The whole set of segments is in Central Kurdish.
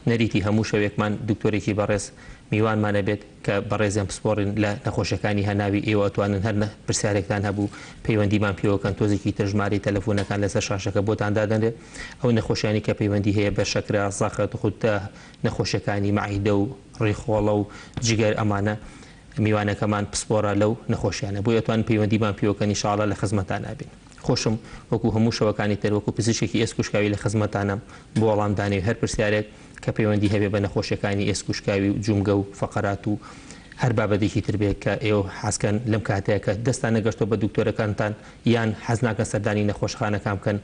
نەریتی هەموو شەوێکمان دکتۆرێکی بەڕێز میوانمان ئەبێت کە بەڕێزیان پسپۆڕین لە نەخۆشیەکانی هەناوی ئێوە ئەتوانن هەر پرسیارێکتان هەبوو پەیوەندیمان پێوەکەن تۆزێکی تر ژمارەی تەلەفونەکان لەسەر شاشەکە بۆتان دادەنرێت ئەو نەخۆشیانی کە پەیوەندی هەیە بە شەکرە زەخت غودە نەخۆشیەکانی مەعیدە و ڕیخۆڵە و جگەر ئەمانە میوانەکەمان پسپۆڕە لەو نەخۆشیانە بۆیە ئەتوانن پەیوەندیمان پێوەکەن ان شاء اللە لە خزمەتان ئەبین. خۆشم وەکو هەموو شەوەکانی تر وەکو پزیشکێکی ئێسک و شکاوی لە خزمەتانم بۆ وەڵامدانەوەی هەر پرسیارێک کە پەیوەندی هەبێ بە نەخۆشیەکانی ئێسک و شکاوی و جومگە و فەقەرات و هەر بابەتێکی تر بێ کە ئێوە حەزکەن لەم کاتەیە کە دەستان نەگەشتوە بە دکتۆرەکانتان یان حەز ناکەن سەردانی نەخۆشخانەکان بکەن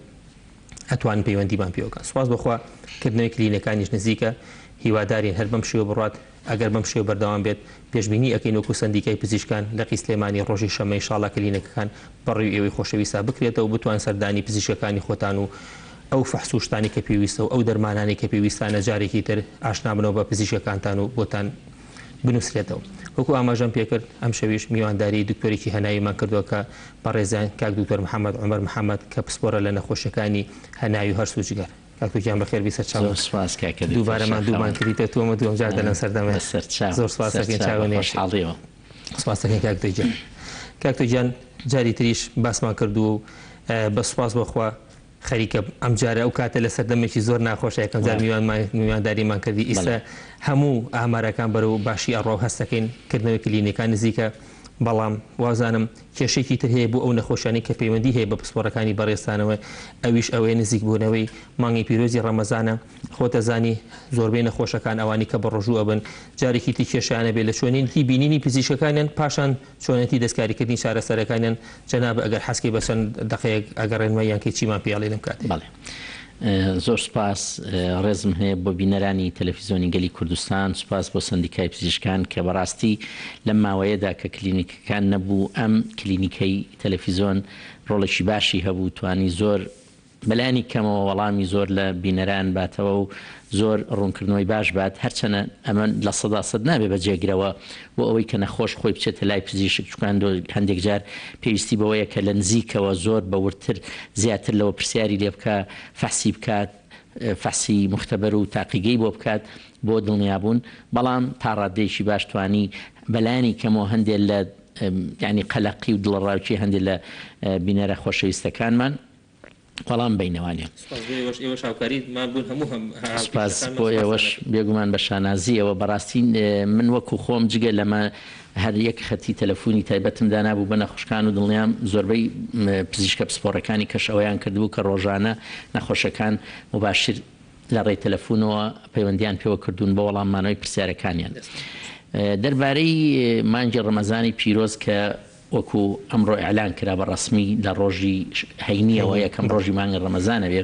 ئەتوانن پەیوەندیمان پێوە بکەن. سوپاس بۆ خوا کردنەوەی کلینەکانیش نزیکە هیوادارین هەر بەم شێوە بڕوات. ئەگەر بەم شێوە بەردەوام بێت، پێشبینی ئەکەین وەکو سەندیکای پزیشکان لقی سلێمانی ڕۆژی شەممە ان شاءاللە کلینەکەکان بەڕوی ئێوەی خۆشەویستا بکرێتەوە بتوان سەردانی پزیشکەکانی خۆتان و ئەو فەحس و شتانەی کە پێویستە و ئەو دەرمانانەی کە پێویستانە جارێکی تر ئاشنا بنەوە بە پزیشکەکانتان و بۆتان بنوسرێتەوە. وەکو ئاماژەم پێکرد ئەمشەویش میوانداری دکتۆرێکی هەناویمان کردوە کە بەڕێزیان کاک دکتۆر محمد عومەر محمد کە پسپۆرە لە نەخۆشیەکانی هەناوی و هەرس و جگەر. کاک تۆ گیان بەخێر بی سەرچاوم. زۆر سوپاس کاکە دکتۆر دووبارە ماندوومان شاخەوان. کردیتە تۆ ئەمە دووەم جار دەلەم سەردەمێ. بەسەرچاو زۆر سوپاس دەکەین سەرچاو چاوە بە نەیەشێ. خۆشحاڵیەوە. سوپاس دەکەین کاک تۆ گیان. کاک تۆ گیان جاری تریش باسمان کردووە و بە سوپاس بۆ خوا خەریکە ئەم جارە ئەو کاتە لە سەردەمێکی زۆر ناخۆشە یەکەم جار وا. میوانمان میوانداریمان کردی بەڵێ. ئیستا هەموو ئامارەکان بەرەو باشی ئەڕوا و هەست دەکەین کردنەوەی کلینیکان نزیکە بەڵام وابزانم کێشەیەکی تر هەیە بۆ ئەو نەخۆشیانەی کە پەیوەندی هەیە بە پسپۆڕەکانی بەڕێزتانەوە ئەویش ئەوەیە نزیکبوونەوەی مانگی پیرۆزی ڕەمەزانە خۆت ئەزانی زۆربەی نەخۆشەکان ئەوانی کە بەڕۆژوو ئەبن جارێکی تر کێشەیان ئەبێت لە چۆنیەتی بینینی پزیشکەکانیان پاشان چۆنیەتی دەستکاریکردنی چارەسەرەکانیان جەنابت ئەگەر حەزکەی بە چەند دەقەیەک ئەگەڕێنمە یان کەی چیمان پێ ئەڵێی لەم کاتەی. بەڵێ زۆر سوپاس ڕێزم هەیە بۆ بینەرانی تەلەفیزۆنی گەلی کوردستان سوپاس بۆ سەندیکای پزیشکان کە بەڕاستی لەم ماوەیەدا کە کلینیکەکان نەبوو ئەم کلینیکەی تەلەفیزۆن ڕۆڵێکی باشی هەبوو توانی زۆر بەلایەنی کەمەوە وەڵامی زۆر لە بینەران باتەوە و زۆر ڕوونکردنەوەی باش بات، هەرچەنە ئەمە 100% نابێ بە جێگرەوە بۆ ئەوەی کە نەخۆش خۆی بچێتە لای پزیشک، چونکە هەندێک جار پێویستی بەوەیە کە لە نزیکەوە زۆر بە وردتر زیاتر لەوە پرسیاری لێ بکا، فەحسی بکات، فەحسی موختەبەر و تاقیگەی بۆ بکات بۆ دڵنیابوون، بەڵام تا ڕاددەیەکی باش توانی بەلایەنی کەمەوە هەندێ لە یانی قەلەقی و دڵەڕاوکێی هەندێ لە بینەرە خۆشەویستەکانمان وەڵام بەینەوانێ. سوپاس بۆ ئێوەش، ئێوەش هاوکاریمان بوون هەموو سوپاس هاوپیشەکانمان بۆ سوپاستان ئێوەش ئەکەین. بێگومان بە شانازییەوە، بەڕاستی من وەکو خۆم جگە لەمە هەر یەک خەتی تەلەفونی تایبەتم دانابوو بە نەخوشکان و دڵنیام زۆربەی پزیشکە پسپۆڕەکانی کەش ئەوەیان کردبوو کە ڕۆژانە نەخۆشەکان موباشر لە ڕێی تەلەفونەوە پەیوەندیان پێوە کردوون بۆ وەڵاممانەوەی پرسیارەکانیان دەربارەی مانگی ڕەمەزانی پیرۆز کە وەکو ئەمڕۆ ئیعلان کرا بە ڕەسمی لە ڕۆژی هەینیەوە یەکەم ڕۆژی مانگی ڕەمەزان ئەبێ،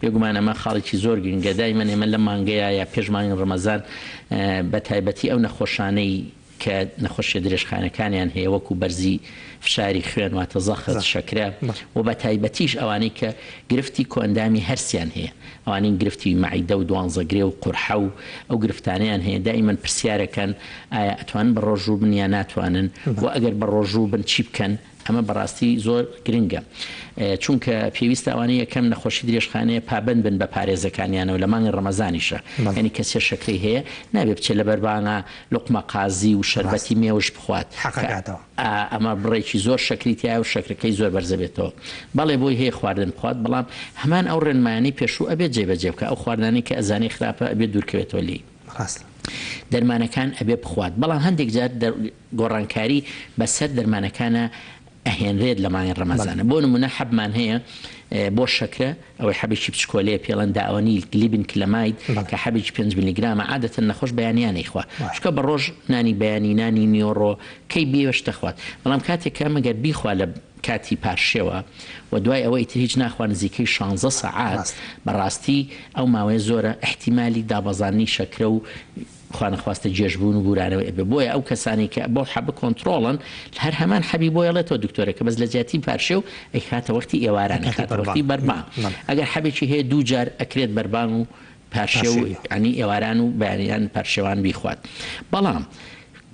بێگومان ئەمە خاڵێکی زۆر گرنگە، دایمەن ئێمە لەم مانگەیا یا پێش مانگی ڕەمەزان بە تایبەتی ئەو نەخۆشانەی کە نەخۆشیە درێژخایەنەکانیان هەیە وەکو بەرزی فشاری خوێن واتە زەخت، شەکرە و بە تایبەتیش ئەوانەی کە گرفتی کۆئەندامی هەرسیان هەیە ئەوانەی گرفتی مەعیدە و دوانزەگرێ و قورحە و ئەو گرفتانەیان هەیە دایمەن پرسیارەکەن ئایا ئەتوانن بەڕۆژوو بن یا ناتوانن و ئەگەر بەڕۆژوو بن چی بکەن ئەمە بەڕاستی زۆر گرنگە چونکە پێویستە ئەوانەی یەکەم نەخۆشی درێژخانەیە پابەند بن بە پارێزەکانیانەوە لە مانگی ڕەمەزانیشە یانی کەسێ شەکرەی هەیە نابێ بچێت لە بەربانگا لوقمە قازی و شەربەتی مێوژ بخوات حەقەکاتەوە. ئەمە بڕێکی زۆر شەکری تیایە و شەکرەکەی زۆر بەرزەبێتەوە. بەڵێ بۆی هەیە خواردن بخوات بەڵام هەمان ئەو ڕێنمایانەی پێشوو ئەبێت جێبەجێ بکات ئەو خواردنانەی کە ئەزانێ خراپە ئەبێت دوورکەوێتەوە لێی. ڕاستە. دەرمانەکان ئەبێ بخوات بەڵام هەندێک جار گۆڕانکاری بەسەر دەرمانەکانا ئەهێنرێت لە مانگی ڕەمەزانە بۆ نمونە حەبمان هەیە بۆ شەکرە ئەوەی حەبێکی بچکۆلەیە پێڵێن داوەنیل گلیبنکلەماید کە حەبێکی 5 میلیگرامە عادەتەن نەخۆش بەیانیان ئەیخوا چونکە بە ڕۆژ نانی بەیانی نانی نیۆڕۆ کەی بیەوێ شتە خوات بەڵام کاتێک کە ئەمە گەر بیخوا لە کاتی پارشێوە و دوای ئەوە ئیتر هیچ ناخوا نزیکەی شانزە سەعات بەڕاستی ئەو ماوەیە زۆرە ئیحتیمالی دابەزاندنی شەکرە و خوانەخواستە گێژبوون و بورانەوەی ئەبێ بۆیە ئەو کەسانەی کە بەو حەبە کۆنتڕۆڵن هەر هەمان حەبی بۆ ئەڵێتەوە دکتۆرەکە بەس لە جیاتی پارشێو ئەیخاتە وەختی ئێواران ئەیخاتە وەختی بەربانگ ئەگەر حەبێکی هەیە دوو جار ئەکرێت بەربانگ و پارشێو یانی ئێواران و بەیانیان پارشێوان بیخوات بەڵام.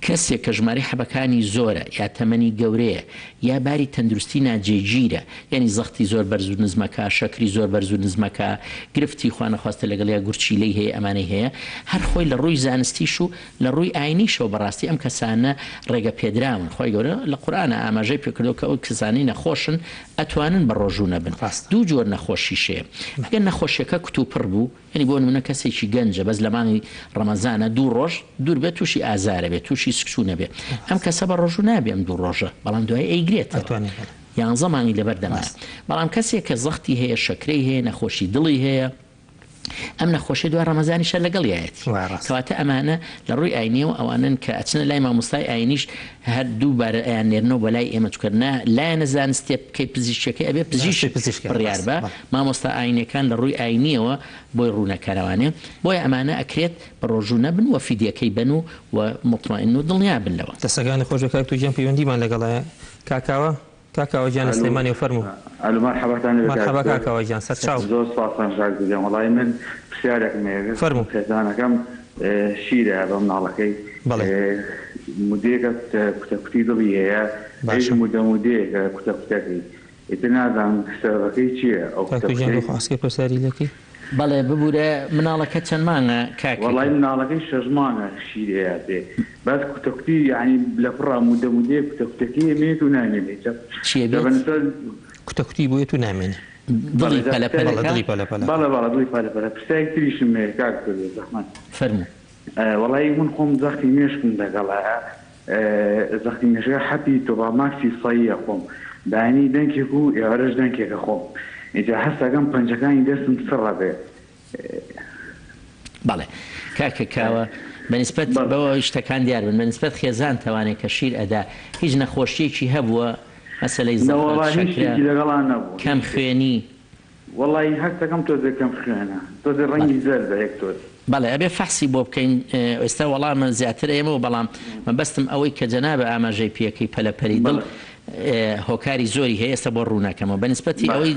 کەسێک کە ژمارەی حەبەکانی زۆرە یا تەمەنی گەورەیە یا باری تەندروستی ناجێگیرە یانی زەختی زۆر بەرز و نزمەکە، شەکری زۆر بەرز و نزمەکە، گرفتی خوانەخواستە لەگەڵیا گورچیلەی هەیە ئەمانەی هەیە هەر خۆی لە ڕووی زانستیش و لە ڕووی ئاینیشەوە بەڕاستی ئەم کەسانە ڕێگە پێدراون خوای گەورە لە قورئانا ئاماژەی پێکردووە کە ئەو کەسانەی نەخۆشن ئەتوانن بەڕۆژوو نەبن ڕاستە. دوو جۆر نەخۆشیش هەیە ئەگەر نەخۆشیەکە کتوپڕ بوو یانی بۆ نمونە کەسێکی گەنجە بەس لە مانگی ڕەمەزانە دوو ڕۆژ دوور بێت تووشی ئازارە بێت تووشی سکچوونە بێ ئەم کەسە بە ڕۆژوو نابێ ئەم دوو ڕۆژە بەڵام دوای ئەیگرێتەوە ئەتوانێ بەڵێ. یانزە مانگی لەبەر دەمایە ڕاستە. بەڵام کەسێک کە زەختی هەیە شەکرەی هەیە نەخۆشی دڵی هەیە ئەم نەخۆشیە دوای ڕەمەزانیش هەر لەگەڵیایەتی وایە ڕاستە. کەواتە ئەمانە لە ڕووی ئاینیەوە ئەوانەن کە ئەچنە لای مامۆستای ئاینیش هەر دووبارە ئەیان نێرنەوە بۆ لای ئێمە چونکە نا لایەنە زانستیە بکەی پزیشکیەکەی ئەبێ پزیشک پزیشک بڕیار ڕاستە با بەڵێ. مامۆستا ئاینیەکان لە ڕووی ئاینیەوە بۆی ڕوونەکەرەوانێ بۆیە ئەمانە ئەکرێت بە ڕۆژوو نەبن و فیدیەکەی بەن و و موتمەئین و دڵنیا بن لەوە. دەستەکانت خۆش بێت کاک تورکیان پەیوەندیمان لەگەڵایە کاک کاوە کاک کاوە گیان لە ئەلو سلێمانیەوە فەرموو. ئەلو مەرحەباتان لێبێ کاک مەرحەبا دکتۆر کاک کاوە گیان سەرچاو. زۆر سوپاستان کاک دکتۆر وەڵایی من پرسیارێکم هەیە فەرموو. خێزانەکەم شیرە بە مناڵەکەی بەڵێ. مودەیەکە کوتە کوتی دڵی هەیە ئەویش باشە. مودە مودەیەکە کوتە کوتەکەی ئیتر نازانم سەبەبەکەی چیە ئەو کاک کوتە تورکیان کوتەی. بۆ خواستکەی پرسیاری لێکەی. بەڵێ ببورە مناڵەکە چەند مانگە کاکە وەڵای گیان؟ مناڵەکەی شەش مانگە شیر ئەیاتێ بەس کوتە کوتی یانی لەپڕا مودە مودەیەک کوتە کوتەکەی ئەمێنێت و نامێنێ جا چیە جا بێت؟ بەنسبەت کوتە کوتی بۆیەت و نامێنێ. بەڵێ دڵی جا پەلە پرسیارێک بەڵێ پەلەکە؟ دڵی پەلە پەلەکە. بەڵێ بەڵێ دڵی پەلە پەلە پرسیارێک تریشم هەیە کاک دکتۆر بێزەحمەت. فەرموو. وەڵایی من خۆم زەختی مێشکم لەگەڵایە زەختی مێشکە حەپی تۆباماکسی سەییە خۆم بەیانی دەنکێک و ئێوارەش دەنکێکە خۆم ئینجا هەست ئەکەم پەنجەکانی دەستم سڕ ئەبێ. بەڵێ کاکە کاوە بەنیسبەت بەڵێ. بەوە شتەکان دیار بن بەنیسبەت خێزان تەوانێ کە شیر ئەدا هیچ نەخۆشیەکی هەبووە مەسەلەی زەخت نەوەڵا هیچ شەکرە شتێکی لەگەڵا نەبوو هیچ کەم شتێک. خوێنی. وەڵایی هەستەکەم تۆزێ کەم خوێنە تۆزێ بەڵێ. ڕەنگی زەردە یەک تۆز. بەڵێ ئەبێ فەحسی بۆ بکەین ئێستا وەڵامە زیاتر ئەیەمەوە بەڵام مەبەستم ئەوەی کە جەنابە ئاماژەی پێکەی پەلەپەلی دڵ بەڵێ. هۆکاری زۆری هەیە ئێستا بۆ ڕوونەکەمەوە بە نسبەتی باشە. ئەوەی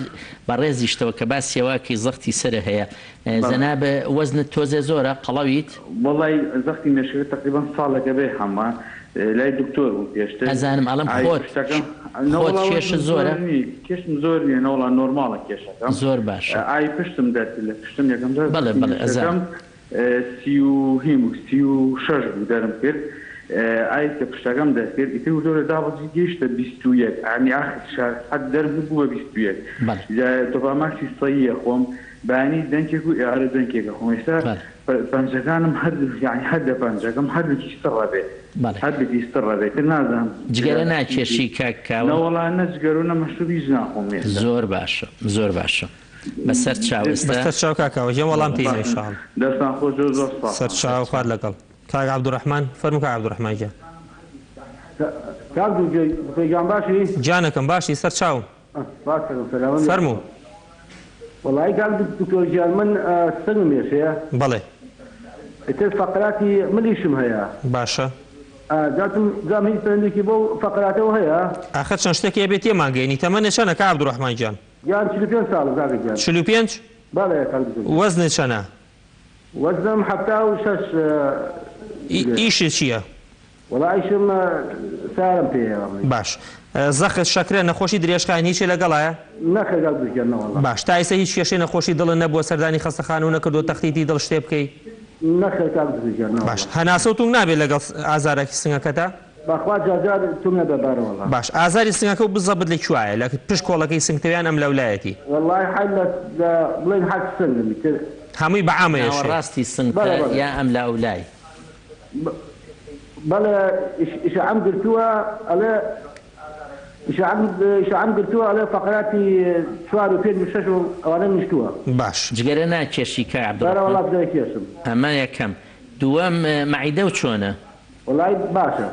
بەڕێزیشتەوە کە باسیەوە کەی زەختی سەرە هەیە بەڵێ. جەنابە وەزنت تۆزێ زۆرە قەڵەویت؟ وەڵای زەختی مێشکەکە تەقریبەن ساڵێکە بێ هەمە لای دکتۆر بووم پێشتر ئەزانم ئەڵێم ئای خۆت پشتەکەم خۆت نەوەڵا کێشت وەزنم زۆر زۆرە؟ نی کێشم زۆر نییە نەوەڵا نۆرماڵە کێشەکەم زۆر باشە. ئای پشتم دەرکرد لە پشتم یەکەم جار بەڵێ زەختی بەڵێ مێشکەکەم ئەزانم. 30 و هین بوو 36 بوو دەرم کرد ئای کە پشتەکەم دەرکرد ئیتر وردە دابەزی گەیشتە 21 ئانی ئاخر شار حەد دەرم کرد بوو بە 21 بەڵێ. جا تۆپاماکسی سەییە خۆم بەیانی دەنکێک و ئێوارە دەنکێکە خۆم ئێستا بەڵێ. پەنجەکانم هەردوو یانی هەر دە پەنجەکەم هەردووکی سڕ ئەبێ بەڵێ. هەردووکی سڕ ئەبێ تر نازانم جگەرە ناکێشی کاک کاوە؟ نەوەڵا نە جگەرە و نە مەشروب هیچ ناخۆم ئێستا. زۆر باشە زۆر باشە بەسەر چاو ئێستا. بەسەر چاو کاک کاوە گیان وەڵام تێینەوە ان شاء اللە. دەستان خۆش زۆر زۆر سوپاس. سەر چاو خوات لەگەڵ. کاک عەبدولڕەحمان فەرموو کاک عەبدولڕەحمان گیان. کاک دکتۆر گیان باشی؟ گیانەکەم باشی سەر چاوم. سپاس دەکەم سەلامەت بی. فەرموو. وەڵایی کاک دکتۆر گیان من سنگم ئێشێ. بەڵێ. ئیتر فەقراتی ملیشم هەیە. باشە. جاتم جام هیچ پەیوەندیەکی بەو فەقراتەوە هەیە؟ ئاخر چەند شتێک هەیە بێ تێمان گەیەنی تەمەنت چەنە کاک عەبدولڕەحمان گیان؟ گیان 45 ساڵم کاکە گیان. 45؟ بەڵێ کاک دکتۆر گیان. وەزنت چەنە؟ وەزنم 76 دێت. ئیشت چییە؟ وەڵا ئیشم سارم پێیە. باش زەخت شەکرە نەخۆشی درێژخایەن هیچی لەگەڵایە؟ نەخێر کاک دکتۆر گیان نەوەڵا. باش تا ئیسە هیچ کێشەی نەخۆشی دڵت نەبووە سەردانی خەستەخانەو نەکردووە تەختیتی دڵ شتێ بکەی؟ نەخێر کاک دکتۆر گیان نەوەڵا. باش هەناسەو تونگ نابێت لەگەڵ ئازارەکی سنگەکەتا؟ بەخوا جارجار تونگ نەبێ بارە وەڵا. باش ئازاری سنگەکەو بزەبت لە کوایە لە پشت کۆڵەکەی سنگتەوە یان ئەم لەولایەتی؟ وەڵای حەل لە لە بڵێن حەل سنگم ئیتر. هەمووی بە عامە ئێشێ. ناوەڕاستی سنگتە بەڵێ بەڵێ. یا ئەم لاولای؟ بەڵێ ئیشاعەم گرتووە ئەڵێ ئیشاعەم ئیشاعەم گرتووە ئەڵێ فەقراتی چوار و پێنج و شەش و ئەوانەم نیشتووە. باش. جگەرە ناکێشی کاک بەرە عەبدولڕەحمان؟ وەڵا جگەرە کێشم. ئەمە یەکەم. دووەم مەعیدەو چۆنە؟ وەڵای باشە.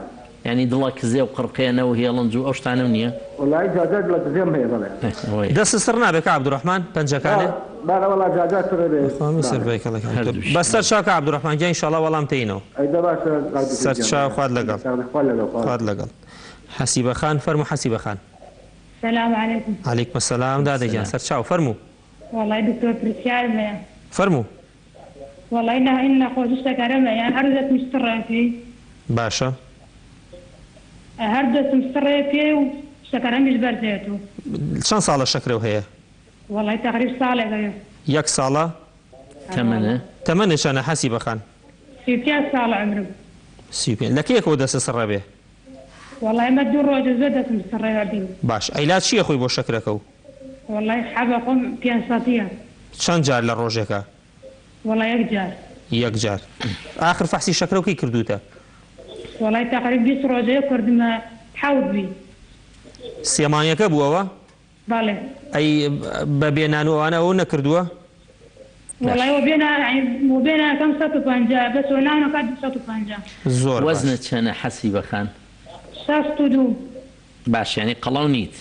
یانی دڵە کزێ و قڕقێنە و هێڵنج و ئەو شتانەو نیە؟ وەڵای جارجار دڵە کزێم هەیە بەڵێ. ئەوەیە. دەستت سڕ نابێ کاک عەبدولڕەحمان پەنجەکانت؟ بەڵێ وەڵا جارجار سڕ ئەبێ بەخوا من سڕ بەڵێ. بەیکەڵەکان تۆ. هەردووشی. بەسەر چاو کاک عەبدولڕەحمان گیان ئینشاڵڵا وەڵام تێینەوە. ئەی دە باشە کاک دکتۆر سەر گیان چاو بەڵێ. خوات لەگەڵ. خوات لەگەڵ خوات. خوات لەگەڵ. حەسیبە خان فەرموو حەسیبە خان. سلام علیکم. علیکم السلام دادە گیان سلام. سەر چاو فەرموو. وەڵای دکتۆر پرسیارم هەیە. فەرموو. وەڵای نا ئین نەخۆشی شەکەرەمە یان هەر دەستم سڕێتی. باشە. هەر دەستم سڕێ پێ و شەکەرەمیش بەرزێت و. چەند ساڵە شەکرەو هەیە؟ وەڵای تەقریب ساڵێک ئەوێ. یەک ساڵە؟ تەمەنە؟ تەمەنت چەنە حەسیبە خان؟ 35 ساڵە عومرم. 35 لە کەیەکەوە دەستت سڕ ئەبێ؟ وەڵای ئەمە دوو ڕۆژە زۆر دەستم سڕێ ئەبی. باش عیلاج چی ئەخۆی بۆ شەکرەکەو؟ وەڵای حەبە خۆم پێنج سەتیە. چەند جار لە ڕۆژێکا؟ وەڵا یەک جار. یەک جار. ئاخر فەحسی شەکرەو کەی کردووتە؟ وەڵای تەقریب 20 ڕۆژە یەک کردمە حەوت بی. سێ مانگەکە بوو ئەوە؟ بەڵێ. ئەی بە بێ نان و ئەوانە ئەوەو نەکردووە؟ وەڵای وە بێ نان وە بێ نانەکەم 150 بەس وە نانەکە 250. زۆر باش. وەزنت چەنە حەسیبە خان؟ 62. باش یانی قەڵەو نیت؟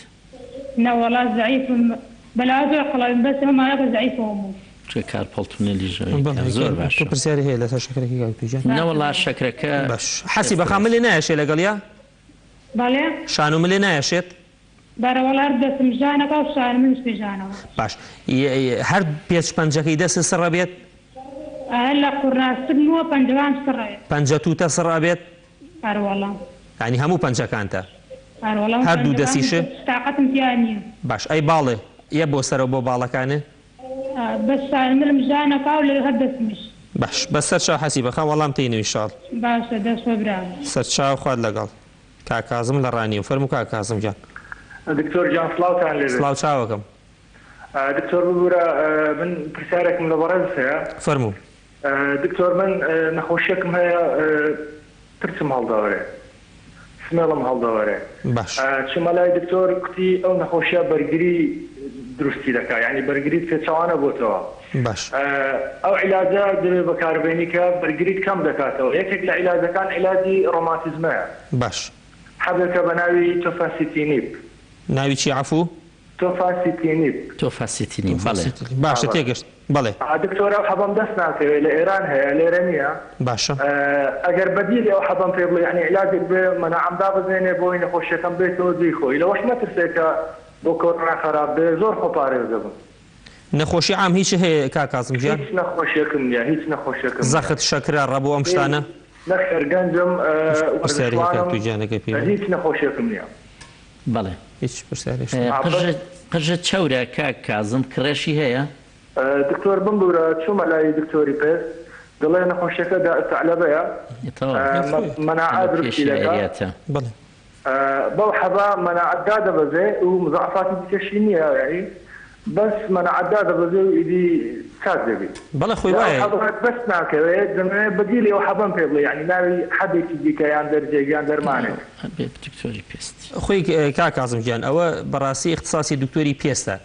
نەوەڵا زەعیفم بەلاوە زۆر قەڵەویم بەس ئەمە ماوەیەکە زەعیفەوەم و. چونکە کارپەڵ تونێلیش ئەوەی زۆر باشە. تۆ پرسیاری هەیە لەسەر شەکرەکەی کاک توی گیان؟ نەوەڵا شەکرەکە. باش حەسیبە خان ملێ نایەشێ لەگەڵیا؟ بەڵێ. شان و ملێ نایەشێت؟ بەرەوەڵا هەر دەستم ژانەکا و شان و ملمش پێ ژانەوە. باش هەر پێچ پەنجەکەی دەستت سڕ ئەبێت؟ ئە لە قوڕناسکمەوە پەنجەکانم سڕ ئەبێت. پەنجە توتە سڕ ئەبێت؟ ئەروەڵا. یانی هەموو پەنجەکانتە؟ ئەروەڵا هەموو هەردوو پەنجەکانم دەسیشت؟ تاقەتم تیا نییە. باش ئەی باڵێ یە بۆ سەرەوە بۆ باڵەکانێ؟ بەس سار ملم ژانەکا و لە هەر دەسمیش. باش بەس سەرچاو حەسیبە خان وەڵام تێینەوە ئیشاڵ. باشە دەست خۆش برام. سەرچاو خوات لەگەڵ. کاک کازم لە ڕانیەوە فەرموو کاک کازم گیان. دکتۆر گیان سڵاوتان لێبێت. سڵاو چاوەکەم. دکتۆر ببورە من پرسیارێکم لە بەڕێزت هەیە. فەرموو. دکتۆر من نەخۆشیەکم هەیە پرچم هەڵدەوەرێ سمێڵم هەڵدەوەرێ باش. چومە لای دکتۆر کوتی ئەو نەخۆشیە بەرگری دروستی دەکا یانی بەرگریت پێچەوانە بۆتەوە باش. ئەو عیلاجە دەبێ بەکاربێنی کە بەرگریت کەم دەکاتەوە یەکێک لە عیلاجەکان عیلاجی ڕۆماتیزمەیە باش. حەبێکە بە ناوی تۆفاسیتینیب. ناوی چی عەفوو؟ تۆفاسیتینیب. تۆفاسیتینیب بەڵێ. باشە تێگەشت بەڵێ. دکتۆر ئەو حەبەم دەست ناکەوێ لە ئێران هەیە لێرە نییە باشە. ئەگەر بەدیلی ئەو حەبەم پێ بڵێ یانی عیلاجێک بێ مەناعەم دابەزێنێ بۆی نەخۆشیەکەم بێتەوە جێی خۆی لەوەش مەترسێ کە بۆ کۆرۆنا خەراپ بێ زۆر خۆپارێز دەبم. نەخۆشی عام هیچ هەیە کاک کازم گیان؟ هیچ نەخۆشیەکم نیە هیچ نەخۆشیەکم نیە. زەخت شەکرە ڕەبۆ ئەم شتانە؟ نەخێر گەنجم پرسیاری هەیە کاک وەرزشوانم توی گیانەکەی پێی بڵێ. هیچ نەخۆشیەکم نیە. بەڵێ. هیچ پرسیارێک شتێک. قژت قژت چەورە کاک کازم کڕێشی هەیە؟ دکتۆر بمبورە چومە لای دکتۆری پێست دەڵێ نەخۆشیەکە داء الثعلبەیە مەناعە دروستی دەکا بەڵێ. بەو حەبە مەناعەت دادەبەزێ و مزاعەفاتی دیکەشی نییە یانی بەس مەناعەت دادەبەزێ و ئیدی چاک دەبی. بەڵێ خۆی جا ئەو وایە. حەبە دەست ناکەوێ دەمەوێ بەدیلی ئەو حەبەم پێ بڵێ یانی ناوی حەبێکی دیکە یان دەرزیەک یان دەرمانێک. ئەبێ دکتۆری پێست. خۆی کاک کازم گیان ئەوە بەڕاستی ئیختساسی دکتۆری پێستە.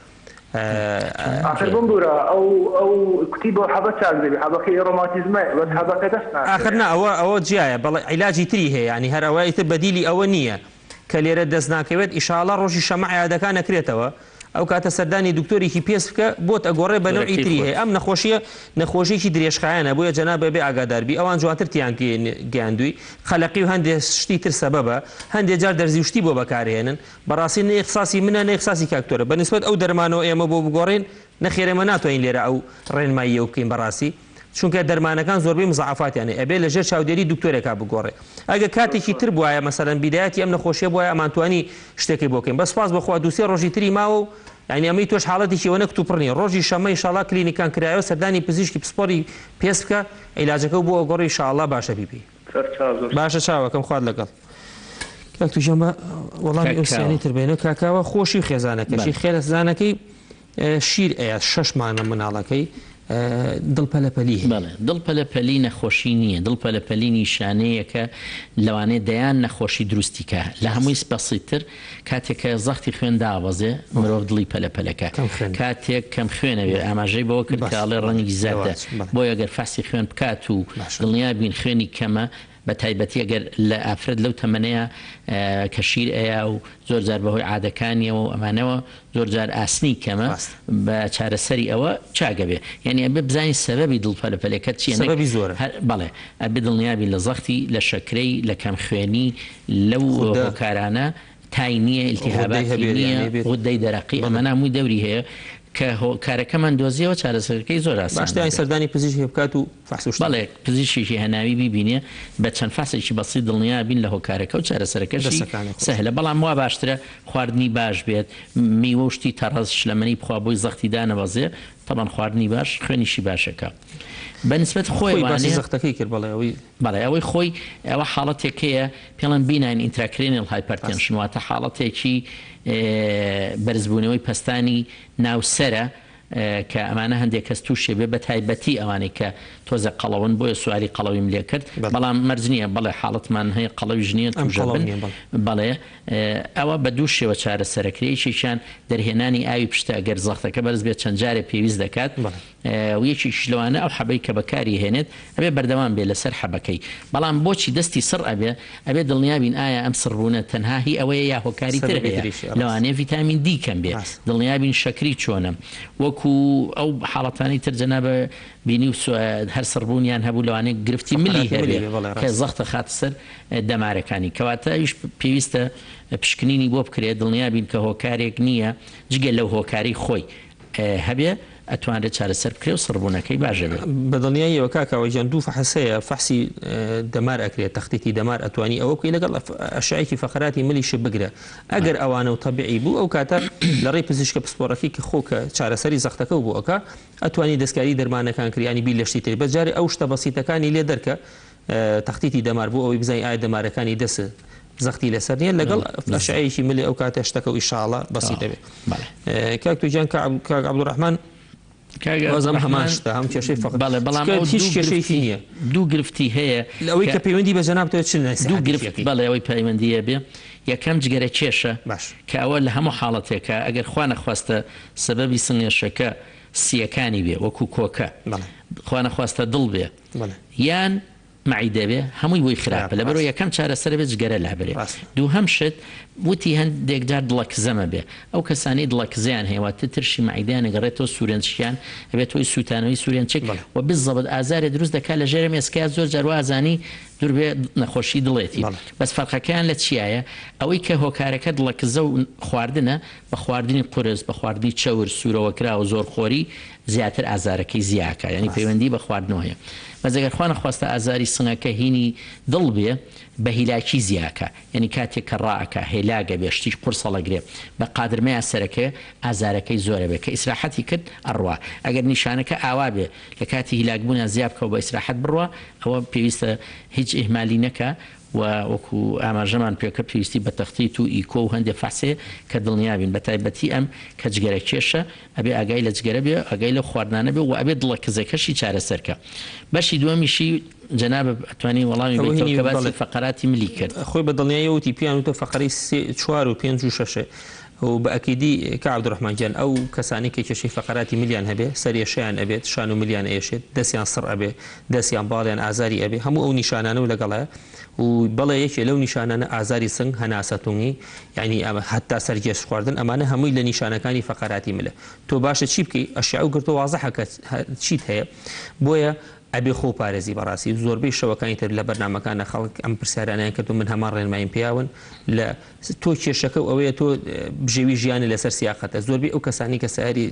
ئاخر بمبورە ئەو ئەو کوتی بەو حەبە چاک دەبی حەبەکەی ڕۆماتیزمەیە بەس حەبەکە دەست ناکەوێ. ئاخر نا ئەوە ئەوە جیایە بەڵێ عیلاجی تری هەیە یانی هەر ئەوە ئیتر بەدیلی ئەوە نییە کە لێرە دەست ناکەوێت ئیشاڵا ڕۆژی شەمە عیادەکان ئەکرێتەوە ئەو کاتە سەردانی دکتۆرێکی پێست بکە بۆت ئەگۆڕێ بە نەوعی دکتۆرەکەی تری خۆت. هەیە ئەم نەخۆشیە نەخۆشیەکی درێژخایەنە بۆیە جەناب ئەبێ ئاگادار بی ئەوان جوانتر تیان گەیاندووی قەلەقی و هەندێ شتی تر سەبەبە هەندێ جار دەرزی و شتی بۆ بەکارهێنن بەڕاستی نە ئیخساسی منە نە ئیخساسی کاک تۆرە بە نیسبەت ئەو دەرمانەوە ئێمە بۆ بگۆڕین نەخێر ئێمە ناتوانین لێرە ئەو ڕێنماییەو بکەین بەڕاستی چونکە دەرمانەکان زۆربەی مزاعەفاتیان هەیە ئەبێ لە ژێر چاودێری دکتۆرێکا بگۆڕێ ئەگە کاتێکی تر بوایە مەسەلەن بیدایەتی ئەم نەخۆشیە بوایە ئەمانتوانی شتێکی بۆ بکەین بەس سوپاس بۆ خوا دوو سێ ڕۆژی تری ماوە و یانی ئەمەی تۆش حاڵەتێکی ئەوەنە کتوپڕ نیە ڕۆژی شەممە ئیشاڵا کلینیکان کرایەوە سەردانی پزیشکی پسپۆڕی پێست بکە عیلاجەکەو بۆ ئەگۆڕێ ئیشاڵا باشە بی پێی. سەرچاو زۆر باشە سوپاس. چاوەکەم خوات لەگەڵ. کاک توژیان بە وەڵامی کاک ئەو کاوە. سیانەی تر بێنەوە کاک کاوە خۆشی و خێزانەکەشی بەڵێ. خێزانەکەی شیر ئەیات شەش مانگە مناڵەکەی دڵ پەلەپەلی هەیە. بەڵێ دڵ پەلەپەلی نەخۆشی نییە دڵ پەلەپەلی نیشانەیەکە لەوانەیە دەیان نەخۆشی دروستی کا لە هەمووی بەسیتتر کاتێک کە زەختی خوێن دابەزێ مرۆڤ دڵی پەلەپەلەکا کەم خوێن. کاتێک کەم خوێنە بێ ئاماژەی بەوە کرد کە بەس ئەڵێ ڕەنگی زەردە لەوانچ بەڵێ. بۆیە گەر فەحسی خوێن بکات و باشە. دڵنیا بین خوێنی کەمە بە تایبەتی ئەگەر لە ئافرەت لەو تەمەنەیا کە شیر ئەیا و زۆر جار بەهۆی عادەکانیەوە و ئەمانەوە زۆر جار ئاسنی کەمە ڕاستە. بە چارەسەری ئەوە چاک ئەبێ یانی ئەبێ بزانین سەبەبی دڵ پەلەپەلەکەت چیە نەک سەبەبی زۆرە. هەر بەڵێ ئەبێ دڵنیا بین لە زەختی لە شەکرەی لە کەم خوێنی لەو غودە. هۆکارانە تای نییە غودەی ئیلتیهاباتی هەبێت نییە یان هەبێت. غودەی دەرەقی بەڵێ. ئەمانە هەمووی دەوری هەیە کە هۆکارەکەمان دۆزیەوە چارەسەرەکەی زۆر ئاسان باشترین ئەبێ. سەردانی پزیشکێک بکات و. فەحس و شتەکە. بەڵێ پزیشکێکی هەناوی بیبینێ بە چەند فەحسێکی بەسیت دڵنیا بین لە هۆکارەکە و چارەسەرەکەشی دەستەکانی خۆش. سەهلە بەڵام وا باشترە خواردنی باش بێت میوە و شتی تەڕەز شلەمەنی بخوا بۆی زەختی دانەبەزێ تەبعەن خواردنی باش خوێنیشی باشەکە بە نسبەت خۆی باسی خۆیەوانێ. زەختەکەی کرد بەڵێ ئەوەی. بەڵێ ئەوەی خۆی ئەوە حاڵەتێک هەیە پێڵێن benign intracranial hypertension واتە حاڵەتێکی بەرزبوونەوەی پەستانی ناو سەرە کە ئەمانە هەندێک کەس تووشێ بێ بە تایبەتی ئەوانەی کە تۆزێک قەڵەون بۆیە سوالی قەڵەویم لێ کرد بەڵام مەرج نییە بەڵێ حاڵەتمان هەیە قەڵەویش نییە ئەم تووشە قەڵەو بن نییە بەڵێ. بەڵێ ئەوە بە دوو شێوە چارەسەرەکرێ یەکێکیان دەرهێنانی ئاوی پشتە گەر زەختەکە بەرز بێت چەند جارێ پێویست دەکات بەڵێ. و یەکێکیش لەوانە ئەو حەبەی کە بەکاری هێنێت ئەبێ بەردەوام بێ لەسەر حەبەکەی بەڵام بۆچی دەستی سڕ ئەبێ ئەبێ دڵنیا بین ئایا ئەم سڕبوونە تەنها هی ئەوەیە یا هۆکاری تر سەبەبی هەیە تریشی ڕاستە. لەوانەیە ڤیتامین دی کەم بێ ڕاستە. دڵنیا بین شەکری چۆنە وەکو ئەو حاڵەتانەی تر جەنابە بینی و هەر سڕبوونیان هەبوو لەوانەیە گرفتی ملی فەقەراتی ملی هەبێ بێ بەڵێ کە ڕاستە. زەخت ئەخاتە سەر دەمارەکانی کەواتە ئەویش پێویستە پشکنینی بۆ بکرێت دڵنیا بین کە هۆکارێک نییە جگە لەو هۆکارەی خۆی هەبێ ئەتوانرێت چارەسەر بکرێ و سڕبوونەکەی باش ئەبێ. بە دڵنیاییەوە کاک کاوە گیان دوو فەحس هەیە فەحسی دەمار ئەکرێت تەختیتی دەمار ئەتوانی ئەوە بکەی لەگەڵ ئەشعەیەکی فەقەراتی ملیشت بگرە ئەگەر ئەوانە و تەبیعی بوو ئەو کاتە لە ڕێی پزیشکە پسپۆڕەکەی کە خۆ کە چارەسەری زەختەکە و بۆ ئەکا ئەتوانی دەستکاری دەرمانەکان کری یانی بیر لە شتی تری بەس جارێ ئەو شتە بەسیتەکانی لێ دەرکە تەختیتی دەمار بۆ ئەوەی بزانی ئایا دەمارەکانی دەست زەختی لەسەر نییە لەگەڵ ئەشعەیەکی ملی ئەو کاتە شتەکە و ئیشاڵە بەسیت دەبێت کاک توجان کاک عەبدولڕەحمان وازم هەمان شتە هەم کێشەی فەقر بەڵێ بەڵام ئەو هیچ کێشەیەکی نییە دوو گرفتی هەیە ئەوەی کە پەیوەندی بە جەنابتەوە چ دوو گرفت بەڵێ ئەوەی پەیوەندیە بێ یەکەم جگەرە کێشە باش کە ئەوە لە هەموو حاڵەتێکە ئەگەر خوا نەخواستە سەبەبی سنگێشەکە سییەکانی بێ وەکو کۆکە خوا نەخواستە دڵ بێ یان مەعیدە بێ هەمووی بۆی خراپە لەبەرئەوە یەکەم چارەسەر ئەبێ جگەرە لابەرێ دووهەم شت وتی هەندێک جار دڵە کزەمە بێ ئەو کەسانەی دڵە کزەیان هەیە واتە ترشی مەعیدەیان ئەگەڕێتەوە سورێنچکیان ئەبێت هۆی سوتانەوەی سورێنچک و بالزبط ئازارێ دروست دەکات لە ژێرە مێسکەیا زۆر جار وا ئەزانی دوور بێ نەخۆشی دڵێتی بەس فەرقەکەیان لە چیایە ئەوەی کە هۆکارەکە دڵە کزە و خواردنە بە خواردنی قورس بە خواردنی چەور سورەوەکراو زۆرخۆری زیاتر ئازارەکەی زیاکا یانی پەیوەندی بە خواردنەوە هەیە بەس ئەگەر خوا نەخواستە ئازاری سنگەکە هینی دڵ بێ بە هیلاکی زیاکا یانی کاتێک کە ڕائەکا هێلاک ئەبێ شتی قورس هەڵەگرێ بە قادرمەیا سەرەکەوێ ئازارەکەی زۆر ئەبێ کە ئیسراحەتی کرد ئەڕوا ئەگەر نیشانەکە ئاوا بێ لە کاتی هیلاک بوونا زیا بکا و بە ئیسراحەت بڕوا ئەوە پێویستە هیچ ئیهمالی نەکا و وەکو ئاماژەمان پێکرد پێویستی بە تەختیت و ئیکۆ و هەندێ فەحس هەیە کە دڵنیا بین بە تایبەتی ئەم کە جگەرە کێشە ئەبێ ئاگای لە جگەرە بێ ئاگای لەو خواردنانە بێ و ئەبێ دڵە کزەکەشی چارەسەر کە. بەشی دووەمیشی جەنابت ئەتوانی وەڵامی ئەوە بەیتەوە هینی کە باسی بەڵێ. فەقەراتی ملی کرد. خۆی بە دڵنیاییەوە وتی پێیان وتوە فەقەرەی سێ چوار و پێنج و شەشە و بە ئەکیدی کاک عەبدولڕەحمان گیان ئەو کەسانەی کە کێشەی فەقەراتی ملیان هەبێ سەرئێشەیان ئەبێت شان و ملیان ئەیەشێت دەستیان سڕ ئەبێ دەست یان باڵیان ئازاری ئەبێ هەموو ئەو نیشانانەو لەگەڵایە و بەڵێ یەکێ لەو نیشانانە ئازاری سنگ هەناسە تونگی یانی هەتا سەرگێژ خواردن ئەمانە هەمووی لە نیشانەکانی فەقەراتی ملە تۆ باشە چی بکەی ئەشعەو گرتوە وازحە کە چیت هەیە بۆیە ئەبێ خۆو پارێزی بەڕاستی زۆربەی شەوەکانی تر لە بەرنامەکانە خەڵک ئەم پرسیارانەیان کردو من هەمان ڕێنماییم پێیاون لە تۆ کێشەکە و ئەوەیە تۆ بژێوی ژیانی لەسەر سیاقەتە زۆربەی ئەو کەسانی کە سەیاری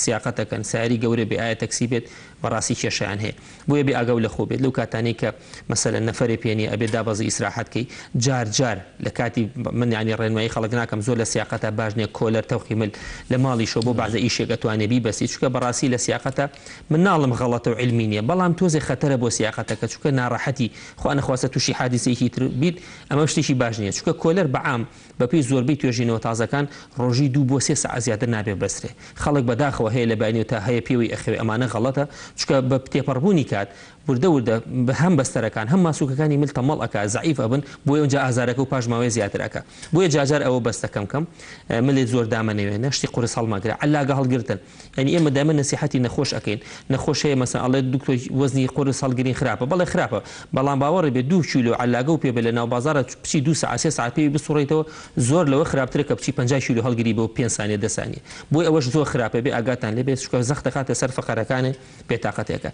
سیاقەتەکەن سەیاری گەورە بێ ئایا تەکسی بێت بەڕاستی کێشەیان هەیە بۆیە بێ ئاگاو لە خۆ بێت لەو کاتانەی کە مەسەلەن نەفەرێ پێ نیە ئەبێ دابەزی ئیسراحەت کەی جار جار لە کاتی من یانی ڕێنمایی خەڵک ناکەم زۆر لە سیاقەتا باش نیە کۆلەر تەوقی مل لە ماڵیشەوە بۆ بەعزە ئیشێک ئەتوانێ بیبەستی چونکە بەڕاستی لە سیاقەتا من ناڵێم غەڵەتە و عیلمی نیە بەڵام تۆزێ خەتەرە بۆ سیاقەتەکە چونکە ناڕەحەتی خوا نەخواستە توشی حادیسەیەکی تر بیت ئەمە شتێکی باش نیە چونکە کۆلەر بە عام بەپێی زۆربەی توێژینەوە تازەکان ڕۆژی دوو بۆ سێ سەعات زیاتر نابێ ببەسترێ. خەڵک بەداخەوە هەیە لە بەیانیەوە تا هەیە پێوەی ئەخەوێ ئەمانە غەڵەتە چونکە بە تێپەڕبوونی کات وردە وردە هەم بەستەرەکان هەم ماسولکەکانی مل تەمەڵ ئەکا زەعیف ئەبن بۆیە ئونجا ئازارەکە و پاش ماوەیە زیاتر ئەکا بۆیە جاجار ئەوە بەستە کەم کەم ملت زۆر دامەنەوێنە شتی قورس هەڵمەگرە عەلاگە هەڵگرتن یانی ئێمە دایمە نەسیحەتی نەخۆش ئەکەین نەخۆش هەیە مەسەن ئەڵێ دکتۆر وەزنی قورس هەڵگرین خراپە بەڵێ خراپە بەڵام باوەڕی بێ دوو کیلۆ عەلاگە و پێ بێ لە ناو بازاڕا بچی دوو سەعات سێ سەعات پێوی بسوڕێیتەوە زۆر لەوە خراپترە کە بچی 50 کیلۆ هەڵگری بۆ پێنج سانیە دە سانیە بۆیە ئەوەش زۆر خراپە بێ ئاگاتان لێ بێت چونکە زەخت دەخاتە سەر فەقەرەکانێ بێتاقەتێکە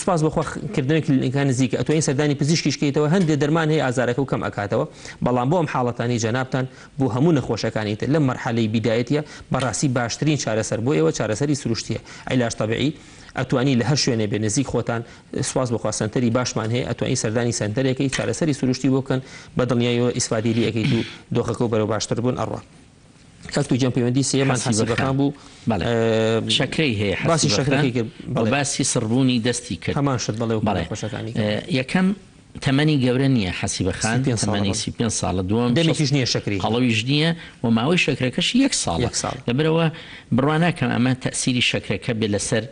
سوپاس بۆ خوا کردنەوەی کلینیکەکان نزیکە ئەتوانی سەردانی پزیشکیش کەیتەوە هەندێ دەرمان هەیە ئازارەکە و کەم ئەکاتەوە بەڵام بۆ ئەم حاڵەتانەی جەنابتان بۆ هەموو نەخۆشەکانی تر لەم مەرحەلەی بیدایەتیە بەڕاستی باشترین چارەسەر بۆ ئێوە چارەسەری سروشتیە عیلاج تەبعی. ئەتوانی لە هەر شوێنێ بێ نزیک خۆتان سوپاس بۆ خوا سەنتەری باشمان هەیە ئەتوانی سەردانی سەنتەرێکەی چارەسەری سروشتی بۆ بکەن بە دڵنیایەوە ئیسفادەی لێ ئەکەیت و دۆخەکەو بەرەو باشتر بوون ئەڕوا. کاک توجیان پەیوەندی سێیەمان حەسیبە حەسیبە خان بوو بەڵێ شەکرەی هەیە باسی حەسیبە خان شەکرەکەی کرد و بەڵێ باسی سڕبوونی دەستی کرد هەمان شت بەڵێ وەکو بەڵێ نەخۆشەکانی کە. یەکەم تەمەنی گەورە نییە حەسیبە خان 35 ساڵە تەمەنی بەڵێ 35 ساڵە دووەم دەمێکیش نییە شەکرەی هەیە. قەڵەویش نییە و ماوەی شەکرەکەشی یەک ساڵە یەک ساڵە. لەبەرئەوە بڕوا ناکەم ئەمە تەئسیری شەکرەکە بێ لەسەر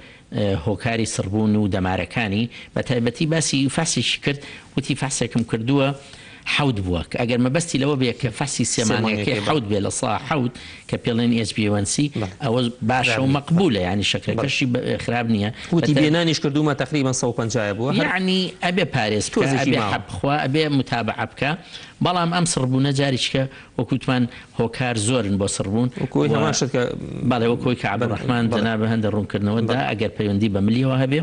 هۆکاری سڕبوون و دەمارەکانی، بەتایبەتی باسی فەحسێکی کرد وتی فەحسێکم کردووە حەوت بووە کە ئەگەر مەبەستی لەوە بێ کە فەحسی سێ مانگەکەی حەوت بێ 7% کە پێڵێن HbA1c ئەوە باشە و مەقبولە یانی شەکرەکەشی خراپ نییە. وتی بێ نانیش کردوومە تەقریبەن 150 بووە هەر یەعنی ئەبێ پارێز بکا تۆزێکی ئەبێ ماوە. حەب بخوا ئەبێ متابەعە بکا بەڵام ئەم سڕبوونە جاریچکە وەک وتمان هۆکار زۆرن بۆ سڕبوون وەکو ئەوەی و هەمان شت کە بەڵێ وەکو ئەوەی کە عەبدولڕەحمان بەڵێ جەنابت هەندێک ڕوونکردنەوەت دا بەڵێ. ئەگەر پەیوەندی بە ملیەوە هەبێ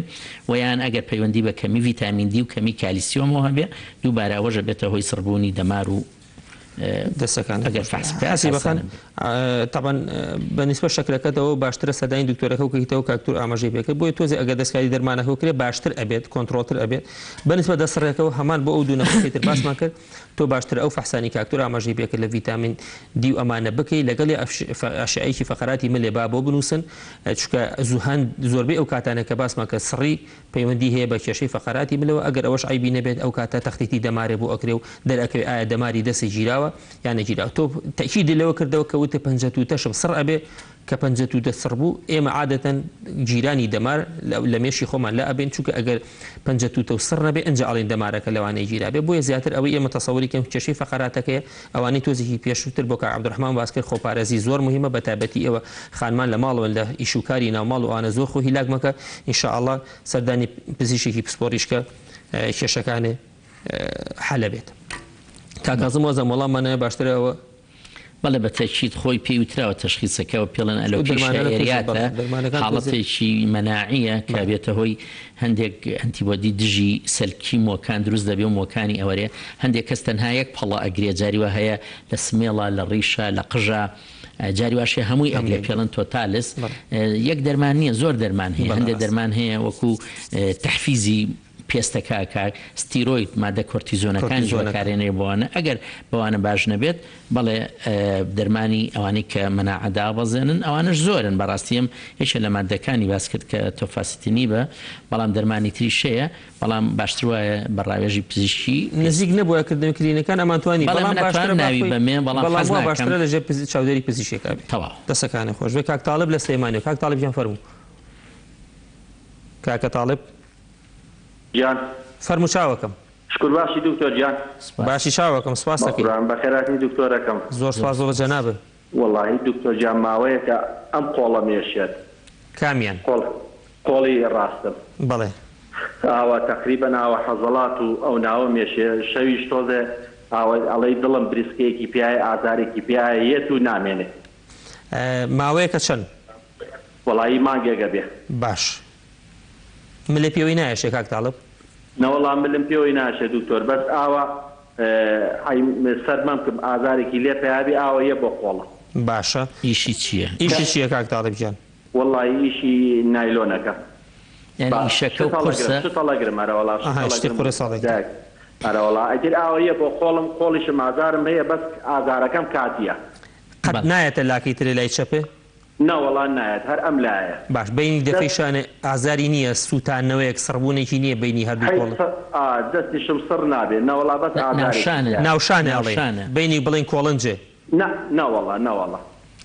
و یان ئەگەر پەیوەندی بە کەمی ڤیتامین دی و کەمی کالیسیۆمەوە هەبێ دووبارە ئەوەش ئەبێتە هۆی سڕبوونی دەمار و دەستەکانت ئەگەر خۆش بێت فەحس بکا حەسیبە خان ئاسانە بێ. تەبعەن بە نیسبەت شەکرەکەتەوە باشترە سەردانی دکتۆرەکە بکەیتەوە کاک تور ئاماژەی پێکرد بۆیە تۆزێ ئەگەر دەستکاری دەرمانەکە بکرێ باشتر ئەبێت کۆنترۆڵتر ئەبێت بە نیسبەت دەستڕێکەوە هەمان بۆ ئەو دوو نەخۆشەی تر باسمان کرد تۆ باشترە ئەو فەحسانی کاک تور ئاماژەی پێکرد لە ڤیتامین دی و ئەمانە بکەی لەگەڵی ئەشعەیەکی فەقەراتی ملێ با بۆ بنووسن چونکە زوو زۆربەی ئەو کاتانە کە باسمان کرد سڕی پەیوەندی هەیە بە کێشەی فەقەراتی ملەوە ئەگەر ئەوەش عەیبی نەبێت ئەو کاتە تەختیتی دەمارێ بۆ ئەکرێ و دەرئەکەوێ ئایا دەماری دەستی گیراوە یان نەگیراوە تۆ تەئکیدت لەوە کردەوە کە وتت پەنجە تووتەشم سڕ ئەبێ کە پەنجە تووتە سڕ بوو ئێمە عادەتەن گیرانی دەمار لە مێشکی خۆمان لا ئەبەین چونکە ئەگەر پەنجە تووتە و سڕ نەبێ ئنجا ئەڵێین دەمارەکە لەوانەیە گیرابێ بۆیە زیاتر ئەوەی ئێمە تەسەوری کەین کێشەی فەقەراتەکەیە ئەوانەی تۆزێکی پێشووتر بۆ کاک عەبدولڕەحمان باس کرد خۆپارێزی زۆر موهیمە بەتایبەتی ئێوە خانمان لە ماڵەوەن لە ئیش و کاری ناوماڵ و ئەوانە زۆر خۆ هیلاک مەکە ان شاء اللە سەردانی پزیشکێکی پسپۆڕیش کە کێشەکانێ حەلە بێت. کاک کازم وازم وەڵاممان نایە باشترە ئەوە. بەڵێ بە تەکید خۆی پێی وتراوە تەشخیسەکە و پێڵێن alopecia areata حاڵەتێکی مەناعیە کە بێتە هۆی هەندێک antibody دژی سەلکی موەکان دروست دەبێ و موەکانی ئەوەرێ هەندێک کەس تەنها یەک پەڵە ئەگرێ جاری وا هەیە لە سمێڵا لە ڕیشا لە قژا جاری واش هەیە هەمووی ئەگرێ پێڵێن totalis یەک دەرمان نییە زۆر دەرمان هەیە هەندێک دەرمان هەیە وەکو تەحفیزی پێستەکە ئەکات، ستیرۆید، مادە کۆرتیزۆنەکانیش بەکارهێنرێ بۆوانە، ئەگەر بەوانە باش نەبێت، بەڵێ دەرمانی ئەوانەی کە مەناعە دابەزێنن، ئەوانەش زۆرن، بەڕاستی ئەم یەکێ لە ماددەکانی باس کرد کە tofacitinib ە، بەڵام دەرمانی تریش هەیە، بەڵام باشتر وایە بە ڕاوێژی پزیشکی پێست. نزیک نەبوایە کردنەوەی کلینەکان ئەمانتوانی، بەڵێ بەڵام من باشترە ئەتوانم با ناوی خۆی بەمێ، بەڵام بەڵام حەز وا ناکەم. باشترە لەژێر چاودێری پزیشکێکا بێ. تەواو. دەستەکانت خۆش بێ. کاک تاڵب لە سلێمانیەوە. کاک تاڵب گیان فەرموو. کاکە تاڵب. گیان. فەرموو چاوەکەم. شکور باشی دکتۆر گیان. سپاس. باشی چاوەکەم سپاست ئەکەین. بەقوربان بەخێرهاتنی دکتۆرەکەم. زۆر سپاس بۆ جەنابت. وەڵاهی دکتۆر گیان ماوەیەکە ئەم قۆڵەم ئێشێت. کامیان؟ قۆڵ قۆڵی ڕاستم. بەڵێ. ئاوا تەقریبەن ئاوا حەزەڵات و ئەو ناوەم ئێشێ شەویش تۆزێ ئاوا ئەڵێی دڵم بریسکەیەکی پیایە ئازارێکی پیایە یەت و نامێنێ. ماوەیەکە چەند؟ وەڵایی مانگێک ئەبێ. باش ملێ پێوەی نایەشێ کاک تاڵب؟ نەوەڵا ملم پێوەی ناشێ دکتۆر بەس ئاوا ئەی سەر مەمکم ئازارێکی لێ پەیابی ئاوە یە بۆ قۆڵم. باشە ئیشی چیە؟ ئیشی چیە کاک تاڵب گیان؟ وەڵایی ئیشی نایلۆنەکە. یانی ئیشەکە و قورسە؟ شت هەڵەگرم ئەرەوەڵا شت ئەها شتی هەڵەگرم قورس هەڵەگری. دایک ئەرەوەڵا ئیتر ئاوە یە بۆ قۆڵم قۆڵیشم ئازارم هەیە بەس ئازارەکەم کاتیە. قەت بەڵێ. نایەتە لاکەی ترێ لای چەپێ؟ نەوەڵا نایەت هەر ئەم لایە. باش بەینی دەفەی دەست. شانێ ئازاری نییە سوتانەوەیەک سڕبوونێکی نییە بەینی هەردوو هەی کۆڵ. سڕ ئا دەستیشم سڕ نابێ نەوەڵا بەس ئازارێکی ناوشانە. تیایە. ناوشانێ ئەڵێین ناوشانە. بەینی بڵێین کۆڵنجێ. نا نەوەڵا نەوەڵا.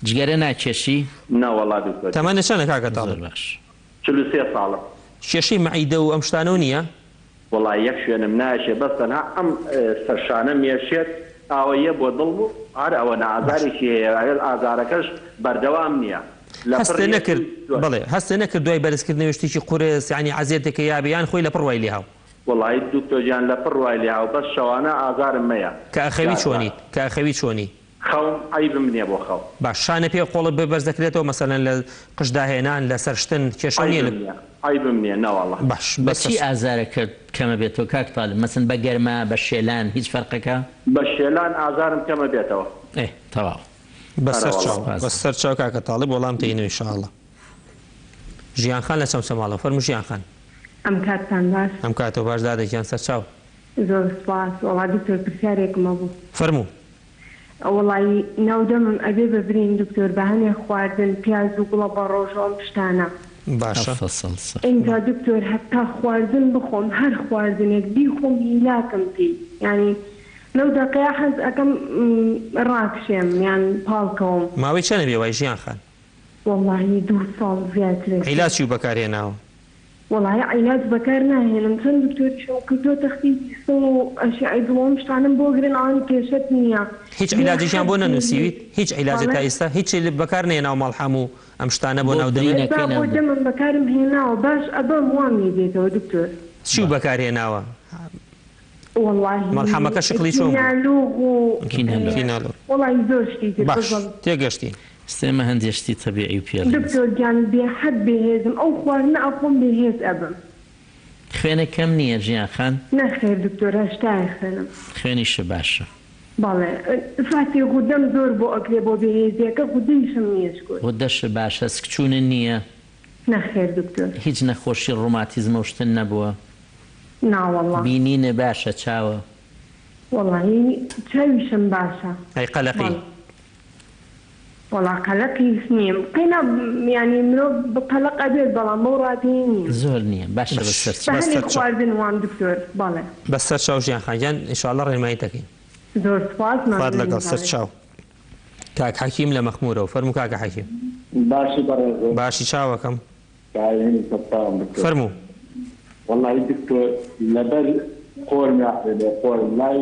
جگەرە ناکێشی؟ نەوەڵا دکتۆر گیان. تەمەنت چەنە کاکە زۆر تاڵب؟ باش. 43 ساڵم. کێشەی مەعیدە و ئەم شتانەو نییە؟ وەڵا یەک شوێنم نایەشێ بەس تەنها ئەم سەر شانەم یەشێت ئاوە یە بۆ دڵم و هەر ئەوەنە باش. ئازارێکی هەیە ئەگەر ئازارەکەش بەردەوام نیە لە پڕ هەستێ یەت و نەکرد دوای. بەڵێ هەستێ نەکرد دوای بەرزکردنەوەی شتێکی قورس یانی عەزێتێکە یابێ یان خۆی لەپڕ وای لێهاو. وەڵایی دکتۆر گیان لەپڕ وای لێهاو بەس شەوانە ئازارم مەیە کە ئەخەوی جار جار. چۆنیت کە ئەخەوی چۆنی؟ خەوم عەیبم نیە بۆ خەو. باش شانە پێ قۆڵت بێ بەرز دەکرێتەوە مەسەلەن لە قژ داهێنان لە سەر شتن کێشەو نیە لە. عەیبم نیە عەیبم نیە نەوەڵا. باش بە بەس چی ئازارەکەت کەمەبێتەوە کاک تالب مەسەن بە گەرما بە شێلان هیچ فەرقەکە؟ بە شێلان ئازارم کەمەبێتەوە. ئێ تەواو. بەسەر ئەرەوەڵا. چاو سپاس. بەسەر چاو کاکە تاڵب وەڵام تەینەوە ان شاء اللە. ژیان خان لە چەمچەماڵەوە فەرموو ژیان خان. ئەم کاتتان باش. ئەم کاتەو باش دادە گیان سەرچاو. زۆر سوپاس وەڵا دکتۆر پرسیارێکم هەبوو. فەرموو. وەڵایی ناو دەمم ئەبێ بە برین دکتۆر بە هەنێ خواردن پیاز و گوڵە بەڕۆژ و ئەم شتانە. باشە. ئینجا دکتۆر هەتا خواردن بخۆم هەر خواردنێک بیخۆم هیلاکم پێی یانی لەو دەقەیا حەز ئەکەم ڕاکشێم یان پاڵکەوم. ماوەی چەنە بێ وای ژیان خان. وەڵاهی دوو ساڵ زیاترە. عیلاج چیو بەکار هێناوە؟ وەڵاهی عیلاج بەکار ناهێنم چەند دکتۆریشم کردووە تەختیدی سڵ و ئەشعەی دڵ و ئەم شتانەم بۆ گرن ئەڵێن کێشەت نییە هیچ بێ عیلاجێکیان حەد بۆ بێ نەنووسیویت؟ هیچ عیلاجێ بەڵێ. تا ئیستا هیچ بەکار نەهێناوە مەڵحەم و ئەم شتانە بۆ بۆ ناو دەمت؟ برینەکەی ئێستا ناو بۆ دەم. دەمم بەکارم هێناوە باش ئەبم وام لێ دێتەوە دکتۆر. چیو بەکار هێناوە؟ وەڵاهی مەڵحەمەکە شکڵی چۆن بوو؟ کینالوغ و کینالۆغ. کینالۆغ. وەڵاهی زۆر شتی تر باش بزەبت. تێگەشتین. ئێستا هەندێ شتی تەبیعی و پێڵین. دکتۆر گیان بێ حەد بێ هێزم ئەو خواردنە ئەخۆم بێ هێز ئەبم. خوێنە کەم نیە ژیان خان؟ نەخێر دکتۆر هەشتایە خوێنم. خوێنیشت باشە. بەڵێ فاتی غودەم زۆر بۆ ئەکرێ بۆ بێ هێزیەکە غودەیشم نیە شکور. غودەشت باشە سکچونت نیە؟ نەخێر دکتۆر. هیچ نەخۆشی ڕوماتیزمە و شتت نەبووە؟ ناوەڵا. بینینت باشە چاوە؟ وەڵایی چاویشم باشە. ئەی قەلەقی؟ بەڵێ. وەڵا قەلەقیش نیم قەینا یانی مرۆڤ قەلەق ئەبێت بەڵام بەو ڕادەیە نیم. زۆر نیە باشە بە سەر بە چاو. هەنێک خواردن وام دکتۆر بەڵێ. بە سەر چاو ژیان خان گیان ان شاء اللە ڕێنماییت دەکەین. زۆر سوپاس خوات مەمنونی لەگەڵ سەر بەڕێز. چاو. کاک حەکیم لە مەخمورەوە فەرموو کاکە حەکیم. باشی بەڕێزم. باشی چاوەکەم. داوێنی سەرچاوم دکتۆر. فەرموو. وەڵاهی دکتۆر لەبەر قۆرم یاخرێ قۆرم لای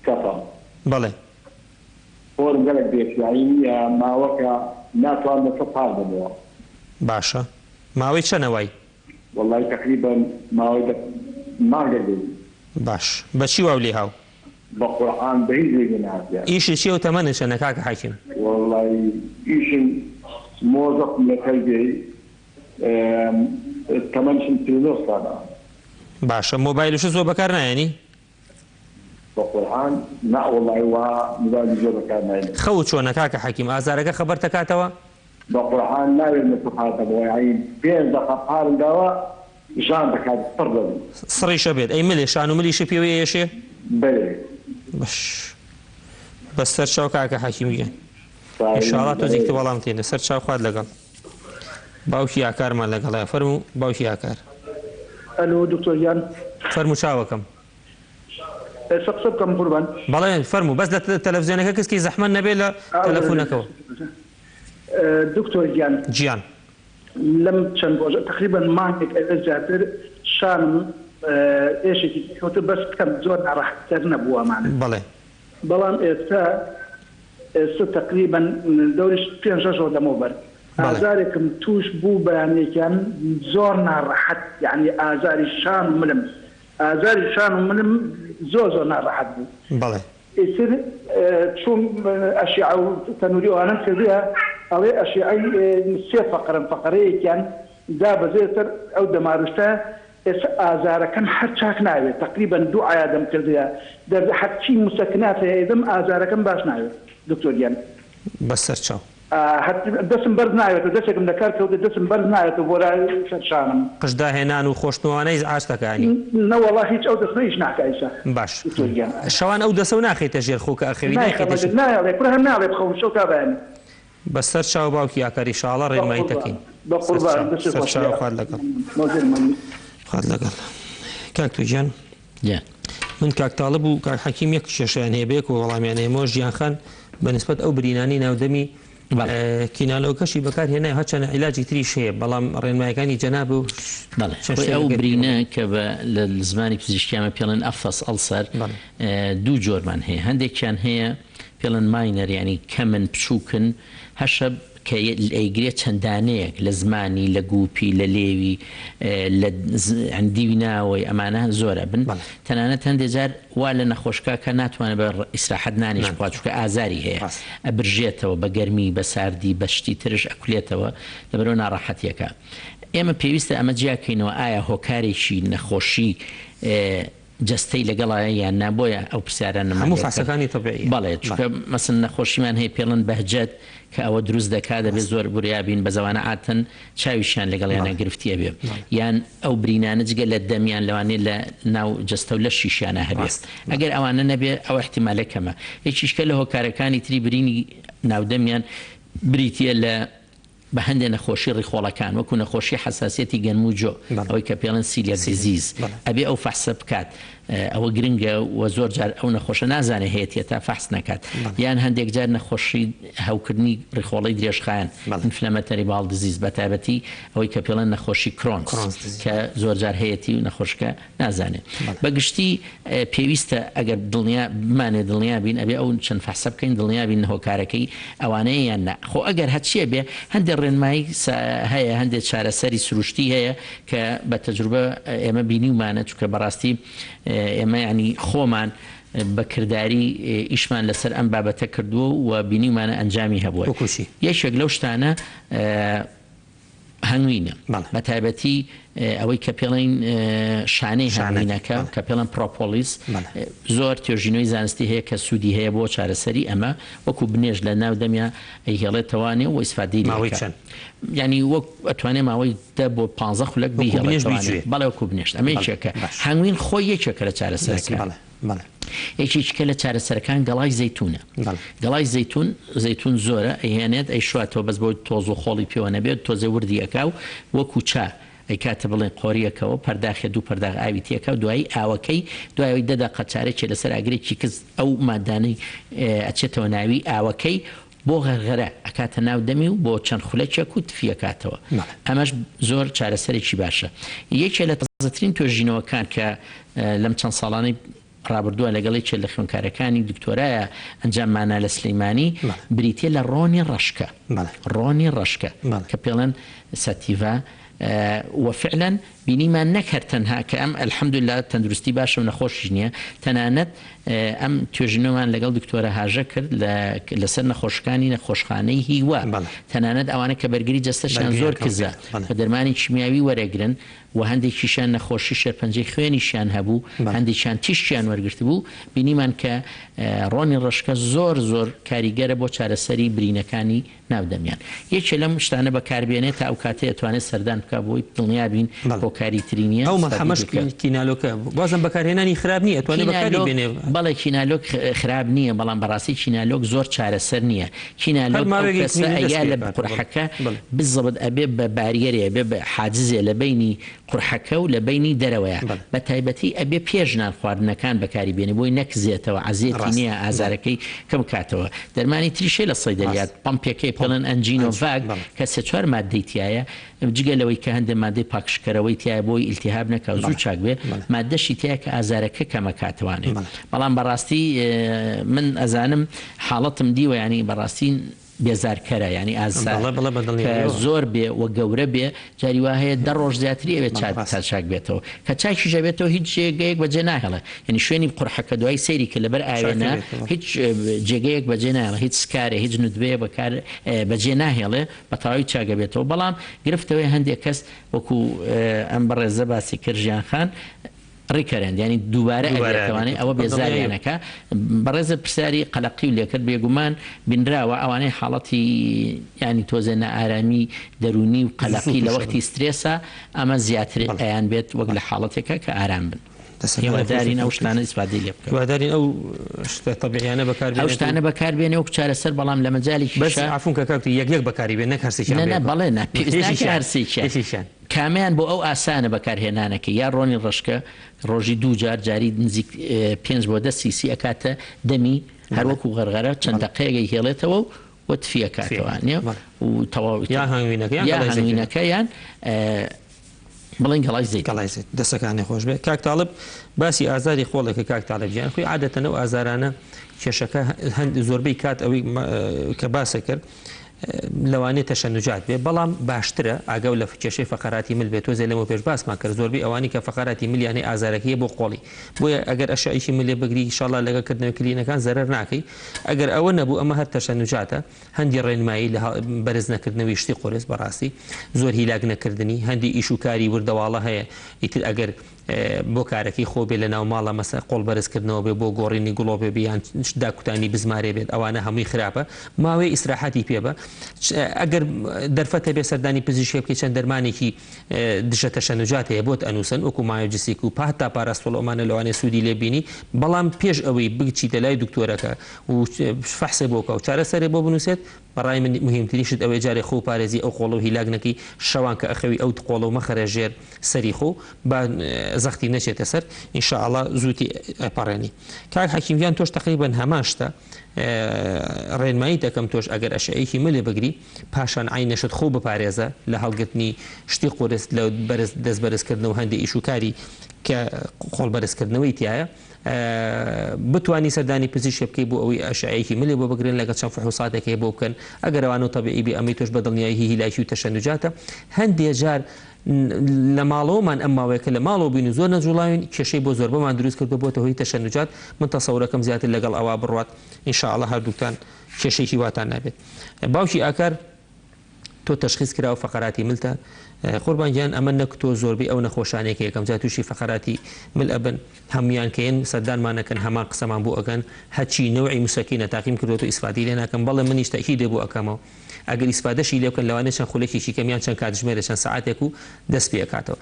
چەپم. بەڵێ. قۆرم گەلەک بێشیایی نییە ماوەکە ناتوانم لەسەر پاڵ بمەوە. باشە ماوەی چەنە وای؟ وەڵاهی تەقریبەن ماوەی دە مانگەک دەبی. باش بەچی واو لێهاو؟ بەقورعان بە هیچ لێی نەهاتیە. ئیشت چیە و تەمەنت چەنە کاکە حەکیم؟ وەڵای ئیشم مۆزەفم لە تەلبێی تەمەنشم 49 سالە. باشە مۆبایل و شت زۆر بەکار نایەنی؟ بەقورعان نا وەڵای وا مۆبایلی زۆر بەکار ناینم. خەوت چۆنە کاکە حەکیم ئازارەکە خەبەرتەکاتەوە؟ بەقورعان ناوێرم لەسەر پاڵ بەمەوە یانی پێنج دەقە پاڵم داوە ژان دەکات سڕ دەبم. سڕیشە بێت ئەی ملێ شان و ملیشت پێوەی ئەیەشێ؟ بەرێ. باش بەس سەر چاو کاکە حەکیم گیان ان شاء اللە تۆزێک تر وەڵام تێنە سەر چاو خوات لەگەڵ باوکی ئاکارمان لەگەڵە فەرموو باوکی ئاکار. ئەلۆ دکتۆر گیان. فەرموو چاوەکەم. ئێستا قسە بکەم قوربان؟ بەڵێ فەرموو بەس لە تەلەفزیۆنەکە کزکەی زەحمەت نەبێ لە تەلەفونەکەوە. دکتۆر گیان. گیان. لەم چەند ڕۆژە تەقریبەن مانگێک ئەوێ زیاتر شانم ئێشێکی تێکەوتوە بەس کەم زۆر ناڕەحەتکەر نەبوو ئەمانە. بەڵێ. بەڵام ئێستا ئێستا تەقریبەن دەوری پێنج شەش ڕۆژ لەمەوبەر ئازارێکم تووش بوو بەیانیەکیان زۆر ناڕەحەت یانی ئازاری شان و ملم ئازاری شان و ملم زۆر زۆر ناڕەحەت بوو. بەڵێ. ئیتر چووم ئەشیعە و تەنوری ئەوانەم کردیە، ئەڵێ ئەشیعەی سێ فەقرەن، فەقرەیەکیان دابەزێ سەر ئەو دەمارشتە، ئێستا ئازارەکەم هەر چاک ناوێ، تەقریبەن دوو عیادەم کردیە، دەرد هەرچی موسەکنات هەیە ئەیدەم ئازارەکەم باش ناوێ دکتۆر گیان. بەسەرچاو. دەستم بەرز ناوێتەوە دەستێکم لە کار کەوتە دەستم بەرز ناوێتەوە بۆ لای سەر شانم. قژ داهێنان و خۆشتنەوانە ئیزعاج دەکا یانی. نەوەڵا هیچ ئەو دەستمە ئیش ناکا ئیسا باش دکتۆر گیان. شەوان ئەو دەسەو ناخەیتە ژێر خۆ کە ئەخەوی نایخەیتە ژێر. نایەڵێ کوڕە هەر نایەڵێ بخەوم شەو تا بەیانی. بەسەر چاو باوکی ئاکار ئیشاڵا ڕێنمایی تەکەین. بەقوربان دەستت سەر خۆش چاو خوات لەگەڵ. خوات لەگەڵ. کاک تو گیان. گیان. من کاک تاڵب و کاک حەکیم یەک کێشەیان هەیە بەیەکەوە وەڵامیان ئەیەمەوە ژیان خان بە نسبەت ئەو برینانەی ناو دەمی کینالۆکەشی بەکار هێنای هەرچەنە عیلاجی تریش هەیە بەڵام ڕێنمایەکانی جەناب و بەڵێ خۆی ئەو برینە کە بە لە زمانی پزیشکیانە پێڵێن aphthous ulcer دوو جۆرمان هەیە هەندێکیان هەیە پێڵێن minor یانی کەمن بچووکن هەشە کە ئەیگرێ چەند دانەیەک لە زمانی، لە گووپی، لە لێوی، لە دیوی ناوەوەی ئەمانە زۆر ئەبن. تەنانەت هەندێ جار وا لە نەخۆشکا کە ناتوانێ بە ئیسراحەت نانیش بخوا چونکە ئازاری هەیە. ئەبرژێتەوە بە گەرمی، بە ساردی، بە شتی ترش ئەکولێتەوە لەبەرئەوە ناڕەحەتیەکا. ئێمە پێویستە ئەمە جیا کەینەوە ئایا هۆکارێکی نەخۆشی. جەستەی لەگەڵایە یان نا بۆیە ئەو پرسیارانەمان هەموو لێ کرد. فەحسەکانی تەبیعیە. بەڵێ چونکە مەسەن نەخۆشیمان هەیە پێڵن بەهجەت کە ئەوە دروست دەکا دەبێ زۆر وریا بین بەس ئەوانە عادەتەن چاویشیان لەگەڵیانا گرفتی ئەبێ یان ئەو برینانە جگە لە دەمیان لەوانەیە لە ناو جەستە و لەشیشیانا هەبێ ئەگەر ئەوانە نەبێ ئەو ئیحتیمالە کەمە. یەکیشکە لە هۆکارەکانی تری برینی ناودەمیان بریتیە لە بە هەندێ نەخۆشی ڕیخۆڵەکان وەکو نەخۆشی حەساسیەتی گەنم و جۆ ئەوەی کە پێڵێن celiac disease ئەبێ ئەو فەحسە بکات ئەوە گرنگە و زۆر جار ئەو نەخۆشە نازانێ هەیەتیە تا فەحس نەکات یان هەندێک جار نەخۆشی هەوکردنی ڕیخۆڵەی درێژخایەن inflammatory bowel disease بە تایبەتی ئەوەی کە پێڵێن نەخۆشی Crohn's کە زۆر جار هەیەتی و نەخۆشەکە نازانێ. بە گشتی پێویستە ئەگەر دڵنیا بمانەوێ دڵنیا بین ئەبێ ئەو چەند فەحسە بکەین دڵنیا بین هۆکارەکەی ئەوانەیە یان نا. خۆ ئەگەر هەرچیە بێ هەندێ ڕێنمایی هەیە هەندێ چارەسەری سروشتی هەیە کە بە تەجروبە ئێمە بینیومانە چونکە بەڕاستی ئێمە یانی خۆمان بە کرداری ئیشمان لەسەر ئەم بابەتە کردووە و بینیومانە ئەنجامی هەبووە. وەکو چی؟ یەکێک لەو شتانە هەنگوینە بە تایبەتی ئەوەی کە پێڵین شانەی هەنگوینەکە کە پێڵێن propolis زۆر توێژینەوەی زانستی هەیە کە سوودی هەیە بۆ چارەسەری ئەمە وەکو بنێژ لە ناو دەمیا ئەیهێڵێتەوانێ و ئیسفادەی ماوەی چەند؟ یعنی وەک ئەتوانێ ماوەی 10 بۆ 15 خولەک بیهێڵێتەوانێ بەڵێ وەکو بنێشت ئەمە یەکێکە هەنگوین خۆی یەکێکە لە چارەسەرەکان. یەکێکی کە لە چارەسەرەکان گەڵای زەیتونە. گەڵای زەیتون، زەیتون زۆرە ئەیهێنێت ئەیشواتەوە بەس بۆی تۆز و خۆڵی پێوە نەبێت تۆزێ وردی ئەکا و وەکو چا ئەیکاتە بڵێن قۆریەکەوە پەرداخێ دوو پەرداخ ئاوی تێکا و دوایی ئاوەکەی دوای ئەوەی دە دەقە چارەکێ لەسەر ئاگرێکی کز ئەو مادانەی ئەچێتەوە ناوی ئاوەکەی بۆ غەرغەرە ئەکاتە ناو دەمی و بۆ چەند خولەکێک و تفی ئەکاتەوە ئەمەش زۆر چارەسەرێکی باشە یەکێ لە تازەترین توێژینەوەکان کە لەم چەند ساڵانەی ڕابردووە لەگەڵ یەکێ لە خوێندکارەکانی دکتۆرایە ئەنجاممانا لە سلیمانی بریتیە لە ڕۆنی ڕەشکە ڕۆنی ڕەشکە کە پێڵێن sativa و فعلا بینیمان نەک هەر تەنها کە ئەم الحمدللە تەندروستی باشە و نەخۆشیش نییە تەنانەت ئەم توێژینەوەمان لەگەڵ دکتۆرە هاژە کرد لەسەر نەخۆشەکانی نەخۆشخانەی هیوا تەنانەت ئەوانە کە بەرگری جەستەشیان زۆر کزە و دەرمانی کیمیاوی وەرەگرن و هەندێکیشیان نەخۆشی شێرپەنجەی خوێنیشیان هەبوو هەندێکیان تیشکیان وەرگرتبوو بینیمان کە ڕۆنی ڕەشکە زۆر زۆر کاریگەرە بۆ چارەسەری برینەکانی ناو دەمیان یەکێ لەم شتانە بەکاربێنێ تا ئەو کاتەی ئەتوانێ سەردان بکا بۆی دڵنیا بین هۆکاری تری نیە ئەو مەڵحەمەش کینالۆکە بازم بەکارهێنانی خراپ نیە ئەتوانێ بەکاری بێنێ. بەڵێ کینالۆک خراپ نیە بەڵام بەڕاستی کینالۆک زۆر چارەسەر نیە کینالۆک ئەو کەسە ئەیا لە قورحەکە بزەبت ئەبێ بە باریەرێ ئەبێ بە حاجزێ لە بەینی قورحەکە و لە بەینی دەرەوەیا بە تایبەتی ئەبێ پێش نان خواردنەکان بەکاری بێنی بۆی نەکزێتەوە عەزێتی نیە ئازارەکەی کەم کاتەوە دەرمانی تریش هەیە لە سەیدەلیات پەمپێکەی پێڵێن ئەنجینۆ ڤاک کە سێ چوار ماددەی تیایە جگە لەوەی کە هەندێ ماددەی پاکژکەرەوەی تیایە بۆی ئیلتیهاب نەکا و زوو چاک بێ ماددەشی تیایە کە ئازارەکە کەمەکاتەوانێ بەڵام بەڕاستی من ئەزانم حاڵەتم دیوە یانی بەڕاستی بێزارکەرە یانی ئازار کە زۆر بێ و گەورە بێ جاری وا هەیە دە ڕۆژ زیاتری ئەوێت تا چاک بێتەوە کە چاکیش ئەبێتەوە هیچ جێگەیەک بەجێ ناهێڵێ یانی شوێنی قورحەکە دوای سەیری کرد لەبەر ئاوێنە هیچ جێگەیەک بەجێ ناهێڵێ هیچ scar ێ هیچ ندبەیە بەکار بەجێ ناهێڵێ بە تەواوی چاک ئەبێتەوە بەڵام گرفتەوەی هەندێک کەس وەکو ئەم بەڕێزە باسی کرد ژیان خان recurrent یانی دووبارە ئەبێتەوانێ ئەوە بێزاریان ئەکا بەڕێزت پرسیاری قەلەقیو لێکرد بێگومان بینراوە ئەوانەی حاڵەتی یانی تۆزێ نائارامی دەروونی و قەلەقی لە وەختی سترێسا ئەمە زیاتر ئەیان بێت وەک لە حاڵەتێکا کە ئارام بن هیوادارین ئەو شتانە ئیسفادەی لێ بکەن هیوادارین ئەو شتە تەبیعیانە بەکار ئەو شتانە بەکار بێنێ وەک چارەسەر بەڵام لە مەجالێکیشا بەس عەفوون کە کاک یەک یەک بەکاری بێن نەک هەرسێکیان نا نا بەڵێ نا پێویست ناکا هەرسێکیان کامیان بۆ ئەو ئاسانە بەکارهێنانەکەی یا ڕۆنی ڕەشکە ڕۆژی دوو جار جاری نزیک پێنج بۆ دە سیسی ئەکاتە دەمی هەر وەکو غەرغەرە چەند دەقەیەک ئەیهێڵێتەوە و و تفی ئەکاتەوە نێ و تەواو ئیتر یا هەنگوینەکە یان یا گەڵای زەیتون. هەنگوینەکە یان بڵێن گەڵای زەیتون. گەڵای زەیتون دەسەکانی خۆش بێ کاک تاڵب باسی ئازاری قۆڵێکە کاک تاڵب گیان خۆی عادەتەن ئەو ئازارانە کێشەکە هەند زۆربەی کات ئەوەی کە باسە کرد لەوانەیە تەشەنوجات بێ بەڵام باشترە ئاگاو لە کێشەی فەقەراتی مل بێ تۆزێ لەمەو پێش باسمان کرد زۆربەی ئەوانەی کە فەقەراتی ملیان هەیە ئازارەکەی بۆ قۆڵی بۆیە ئەگەر ئەشعەیەکی ملێ بگری ئیشاڵا لەگەڵ کردنەوەی کلینەکان زەرەر ناکەی ئەگەر ئەوە نەبوو ئەمە هەر تەشەنوجاتە هەندی ڕێنمایی لە بەرز نەکردنەوەی شتی قورس بەڕاستی زۆر هیلاک نەکردنی هەندی ئیش و کاری وردەواڵە هەیە ئیتر ئەگەر. بۆ کارەکەی خۆ بێ لە ناو ماڵە مەسە قۆڵ بەرز کردنەوە بێ بۆ گۆڕینی گڵۆپێ بێ یان داکوتانی بزمارێ بێت ئەوانە هەمووی خراپە ماوەی ئیسراحەتی پێ بە ئەگەر دەرفەت هەبێ سەردانی پزیشکێ بکەی چەند دەرمانێکی دژە تەشەنوجات هەیە بۆت ئەنووسن وەکو مایۆجسیک و پاتا پاراستۆڵ ئەمانە لەوانەیە سوودی لێ بینی بەڵام پێش ئەوەی بچیتە لای دکتۆرەکە و فەحسێ بۆ بکا و چارەسەرێ بۆ بنووسێت بەڕای من موهیمترین شت ئەوەیە جارێ خۆو پارێزی ئەو قۆڵەو هیلاک نەکەی شەوان کە ئەخەوی ئەو قۆڵەو مەخەرە ژێر سەری خۆو با زەختی نەچێتە سەر ان شاء اللە زوو تێ ئەپەڕێنی کاک حەکیم گیان تۆش تەقریبەن هەمان شتە ڕێنماییت ئەکەم تۆش ئەگەر ئەشعەیەکی ملێ بگری پاشان عەینەشت خۆو بپارێزە لە هەڵگرتنی شتی قورس لە بەرز دەست بەرز کردنەوە هەندێ ئیش و کاری کە قۆڵ بەرز کردنەوەی تیایە بتوانی سەردانی پزیشکێ بکەی بۆ ئەوەی ئەشعەیەکی ملی بۆ بگرن لەگەڵ چەند فحوساتێک هەیە بۆ بکەن ئەگەر ئەوانە تەبیعی بێ ئەمەی تۆش بە دڵنیایی هی هیلاکی و تەشەنوجاتە هەندێ جار لە ماڵەوەمان ئەم ماوەیە کە لە ماڵەوە بین و زۆر نەجوڵاوین کێشەی بۆ زۆربەمان دروست کردو بۆتە هۆی تەشەنوجات من تەسەورەکەم زیاتر لەگەڵ ئەوە بڕوات ان شاء اللە هەردووکتان کێشەیەکی واتان نابێت باوکی ئاکار تۆ تەشخیس کراوە فەقەراتی ملتە قوربان گیان ئەمە نەک تۆ زۆربەی ئەو نەخۆشانەی کە یەکەم جار توشی فەقەراتی مل ئەبن هەمویان کە یەن سەردانمان ئەکەن هەمان قسەمان بۆ ئەکەن هەرچی نەوعی مسەکینە تاقیم کردۆتەوە ئیسفادەی لێ ناکەم بەڵێ منیش تەئکیدێ بۆ ئەکەمەوە ئەگەر ئیسفادەشی لێ بکەن لەوانەیە چەند خولەکێکی کەم یان چەند کاتژمێرێ چەند سەعاتێک و دەست پێ ئەکاتەوە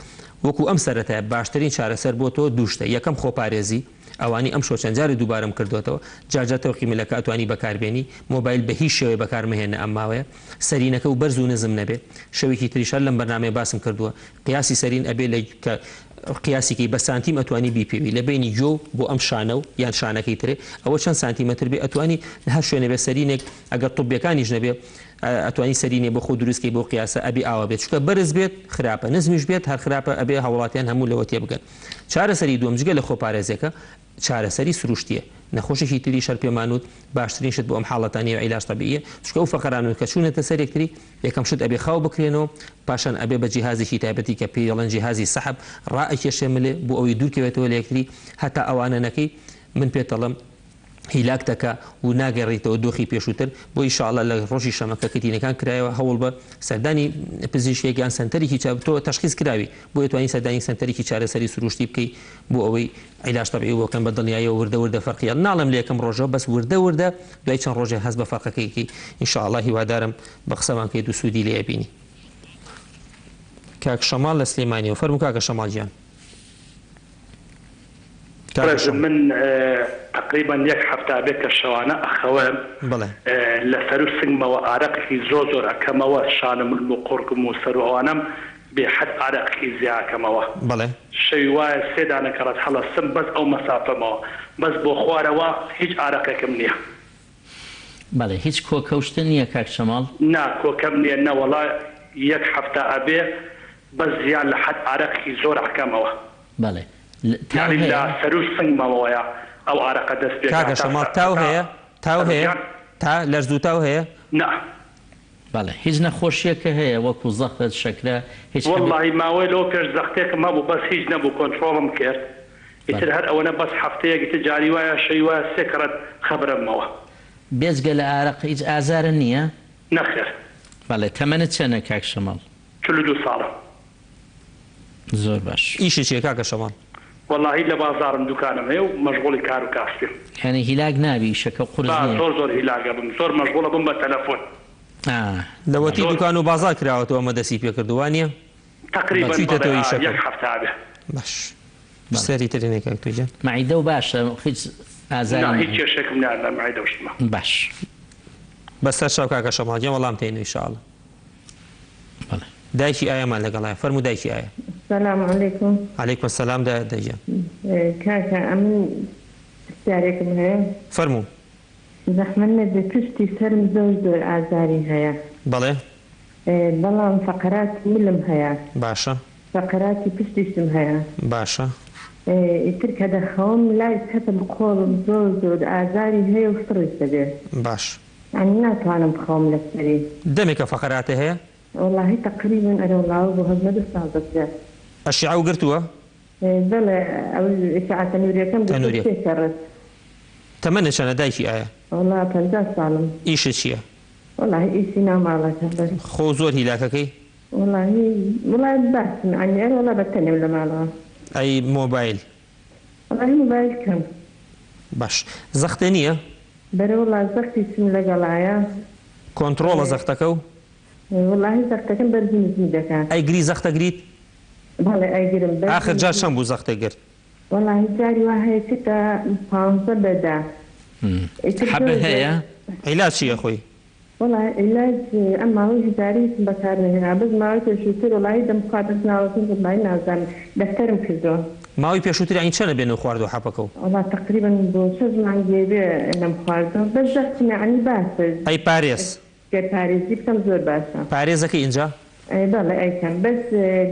وەکو ئەم سەرەتایە باشترین چارەسەر بۆ تۆ دوو شتە یەکەم خۆپارێزی ئەوانەی ئەمشەو چەند جارێ دووبارەم کردۆتەوە جار جار تەوقی ملەکە ئەتوانی بەکار بێنی مۆبایل بە هیچ شێوەیە بەکار مەهێنە ئەم ماوەیە سەرینەکە و بەرز و نزم نەبێ شەوێکی تریش هەر لەم بەرنامەیە باسم کردووە قیاسی سەرین ئەبێ لە کە قیاسی کەی بە سانتیم ئەتوانی بیپێوی لە بەینی گوێ و بۆ ئەم شانە و یان شانەکەی ترێ ئەوە چەند سانتیمەتر بێ ئەتوانی لە هەر شوێنێ بێ سەرینێک ئەگەر طبیەکانیش نەبێ ئەتوانی سەرینێ بۆ خۆ دروست کەی بۆ قیاسە ئەبێ ئاوا بێت چونکە بەرز بێت خراپە نزمیش بێت هەر خراپە ئەبێ هاوڵاتیان هەموو لەوە تێبگەن چارەسەری دووەم جگە لە خۆپارێزیەکە چارەسەری سروشتیە نەخۆشێکی تریش هەر پێمان وت باشترین شت بۆ ئەم حاڵەتانەیە عیلاج تەبیعیە چونکە ئەو فەقەرانەی کە چوونەتە سەر یەکتری یەکەم شت ئەبێ خاو بکرێنەوە پاشان ئەبێ بە جیهازێکی تایبەتی کە پێی دەڵێن جیهازی سەحب ڕائەکێشێ ملێ بۆ ئەوەی دوورکەوێتەوە لە یەکتری هەتا ئەوانە نەکەی من پێت دەڵێم هیلاک دەکا و ناگەڕیتەوە دۆخی پێشووتر بۆ ان شاء اللە لە ڕۆژی شەمە کە کتینەکان کرایەوە هەوڵبە سەردانی پزیشکێک یان سەنتەرێکی چا تۆ تەشخیص کراوی بۆیە توانی سەردانی سەنتەرێکی چارەسەری سروشتی بکەی بۆ ئەوەی عیلاج تەبعی بۆ بکەن بە دڵنیاییەوە وردە وردە فەرقی ناڵێم لە یەکەم ڕۆژەوە بەس وردە وردە دوای چەند ڕۆژێ هەست بە فەرقەکەی کەی ان شاء اللە هیوادارم بە قسەمان کەیت و سوودی لێ ئەبینی کاک شەماڵ لە سلێمانیەوە فەرموو کاکە شەماڵ گیان. بەڕێزم من تەقریبەن یەک هەفتە ئەبێ کە شەوانە ئەخەوم لە سەرو سنگمەوە ئارەقێکی زۆر زۆر ئەکەمەوە شانم ملم و قوڕگم و سەرو ئەوانەم بێ حەد ئارەقێکی زیا ئەکەمەوە شەوی وایە سێ دانە کەڕەت هەڵەسم بەس ئەو مەسافەمەوە بەس بۆ خوارەوە هیچ ئارەقێکم نیە. بەڵێ هیچ کۆکە و شتە نیە کاک شەماڵ؟ نا کۆکەم نیە نەوەڵا یەک هەفتە ئەبێ بەس زیان لە حەد ئارەقێکی زۆر ئەکەمەوە. بەڵێ تاو یانی لە هەیە؟ سەروو سنگمەوەیە ئەو ئارەقە دەست پێکا کاکە تا شەماڵ تاو هەتا هەیە؟ تاو سەروو هەیە؟ گیان؟ تا لەرز و تاو هەیە؟ نا. بەڵێ هیچ نەخۆشیەکە هەیە وەکو زەخت شەکرە هیچ حەبێ؟ وەڵاهی ماوەی لەوە پێش زەختێکم هەبوو بەس هیچ نەبوو کۆنتڕۆڵم کرد ئیتر بەڵێ. هەر ئەوەنە بەس هەفتەیەک ئیتر جاری وایە شەوی وایە سێ کەڕەت خەبرەبمەوە. بێجگە لە ئارەق هیچ ئازارە نیە؟ نەخێر. بەڵێ تەمەنت چەنە کاک شەماڵ؟ 42 ساڵم. زۆر باش. ئیشت چیە کاکە شەماڵ؟ وەڵاهی لە بازاڕم دوکانم هەیە و مەشغوڵی کار و کاسبیم. یانی هیلاک نابی ئیشەکە قورس با نیە؟ زۆر زۆر هیلاک ئەبم زۆر مەشغوڵ ئەبم بە تەلەفۆن. ئا لەوەتی بەڵێ. دوکان و بازاڕ کراوەتەوە ئەمە دەستی پێکردوە وانیە؟ تەقریبەن بەڵێ چویتەتەوە ئا ئیشەکە؟ یەک هەفتە ئەبێ. باش بەڵێ. پرسیاری تری نیە کاک توی گیان. مەعیدەو باشە هیچ ئازاری نا هیچ نیە؟ کێشەیەکم نیە لە مەعیدەو شتمە. باش. بەسەر چاو کاکە شەماڵ گیان وەڵام تەینەوە ئیشاڵا. بەڵێ. دایکی ئایەمان لەگەڵایە فەرموو دایکی ئایە. سلام علیکم. علیکم سلام دایە گیان. کاکە ئەمن پرسیارێکم هەیە. فەرموو. زەحمەت نەبێ پشتی سەرم زۆر زۆر ئازاری هەیە. بەڵێ. بەڵام فەقەراتی ملم هەیە. باشە. فەقەراتی پشتیشم هەیە. باشە. ئیتر کە دەخەوم لای چەپم قۆڵم زۆر زۆر ئازاری هەیە و سڕیش دەبێ. باش. یانی ناتوانم بخەوم لەسەری. دەمێکە فەقەراتە هەیە؟ وەڵاهی تەقریبەن ئەرێ وەڵا ئەوە بۆ 18 ساڵ دەچێ. ئەشعەو گرتووە؟ بەڵێ ئەو ئیشعە تەنوریەکەم گرتووە تەنوریە. سێ کەڕەت. تەمەنت چەنە دایکی ئایا؟ وەڵا 50 ساڵم. ئیشت چیە؟ وەڵاهی ئیشی ناو ماڵەکە بەس. خۆ زۆر هیلاکەکەی؟ وەڵاهی وەڵا باشم یانی ئەرێ وەڵا بە تەنێم لە ماڵەوە. ئەی مۆبایل؟ وەڵاهی مۆبایل کەم. باش زەختێ نییە؟ بەرێ وەڵا زەختیشم لەگەڵایە. کۆنتڕۆڵە زەختەکە و؟ وەڵاهی زەختەکەم بەرزی نزمی دەکا. ئەیگری زەختە گریت؟ بەڵێ ئەیگرم بەرزی ئاخر جار نزمی. چەند بوو زەختێ گرت؟ وەڵاهی جاری وا هەیە چێتە پانزە بە دە ئیتر حەبە زۆر زۆر. هەیە؟ عیلاج چی ئەخۆی؟ وەڵا عیلاج ئەم ماوەی هیچ جارێکم بەکار نەهێنا بەس ماوەی پێشووتر وەڵاهی دەمخوارد بەس ناوەکەی وەڵاهی نازانم دەفتەرم کردووە. ماوەی پێشووتر یانی چەنە بێ نەوخواردووە حەپەکەو؟ وەڵا تەقریبەن بۆ شەش مانگێ بێ نەمخواردووە بەس زەختم یەعنی باشە. ئەی پارێز؟ گەر پارێزی بکەم زۆر باشە. پارێزەکەی ئینجا؟ ئەی بەڵێ ئەیکەم بەس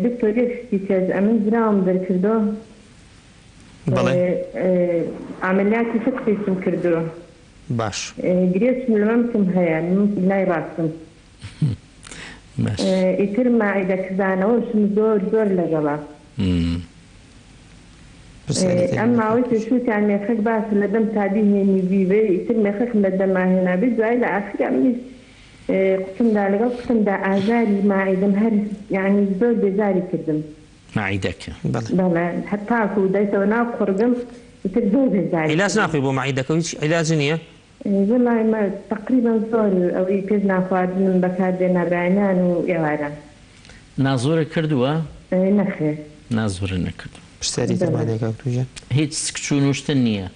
دکتۆر یەک شتی کەش ئەمن زراوم دەرکردوە بەڵێ. عەمەلیاتی فتقیشم کردوە. باش. گرێچم لە مەمکم هەیە لای ڕاستم باش. ئیتر ماعیدە کزانەوەشم زۆر زۆر لەگەڵە. پرسیاری تر ئەم نیە ماوەی کاک ژیر. پێشووتیان مێخەک باشە لە دەم تا بیهێنی بیبەی ئیتر مێخەکم لە دەما هێنابی دوایی لە ئاخریا منیش قوتمدا لەگەڵ قوتمدا ئازاری ماعیدەم هەر یانی زۆر بێزاری کردم. مەعیدەکە. بەڵێ. بەڵێ هەتاکوو دایتەوە ناو قوڕگم ئیتر زۆر بێزاری عیلاج کردم. ناخۆی بۆ مەعیدەکە و هیچ عیلاج نیە؟ وەڵای مە تەقریبەن زۆر ئەوەی پێش نان خواردنم بەکار دێنا بەیانیان و ئێواران. نازۆرت کردووە؟ نەخێر. نازۆرت نەکردووە. پرسیاری ترمان بەڵێ. هەیە کاک توژێ؟ هیچ سکچوون و شتن نییە؟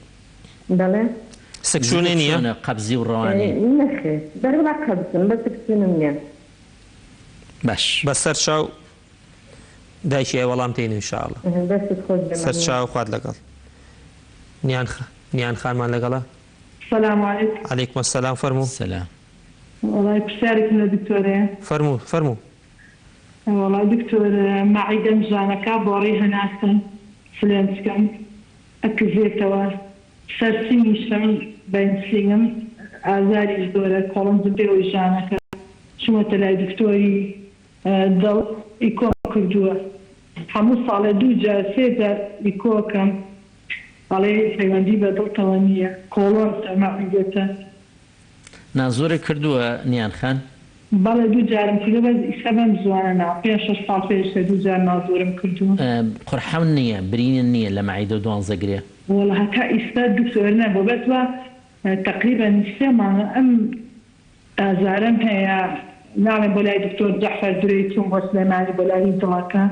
بەڵێ. سکچوونێ زگت نییە؟ چۆنە قەبزی و ڕەوانی؟ نەخێر بەرەڵا قەبزم بەس سکچوونم نییە. باش. بەسەر چاو دایکی ئەی وەڵام تێین ان شاء اللە. دەستت خۆش بێ سەر مەمنون. چاو خوات لەگەڵ. نیان نیان خانمان لەگەڵە. سلام علیکم. علیکم السلام فەرموو. سلام. وەڵای پرسیارێکم لە دکتۆر هەیە. فەرموو فەرموو. وەڵای دکتۆر مەعیدەم ژانەکا بۆڕی هەناسەم فلێنچکەم ئەکزێتەوە سەر سینگیشم بەین سینگم ئازاری زۆرە کۆڵنجم پێوەی ژانەکە چومەتە لای دکتۆری دڵ ئیکۆم کردووە هەموو ساڵێ دوو جار سێ جار ئیکۆکەم ئەڵێ پەیوەندی بە دڵتەوە نییە کۆڵۆنتە مەعیدەتە. نازۆرت کردووە نیان خان؟ بەڵێ دوو جارم کردووە بەس ئیسە بەم زوانە نا پێنج شەش ساڵ پێشە دوو جار نازۆرم کردووە. قورحەون نییە برینت نییە لە مەعیدە و دوانزە گرێ؟ وەڵا هەتا ئیستا دکتۆر نەبووە بەس وا تەقریبەن سێ مانگە ئەم ئازارم هەیە ناڵێم بۆ لای دکتۆر جەعفەر درێی چووم بۆ سلێمانی بۆ لای دڵەکە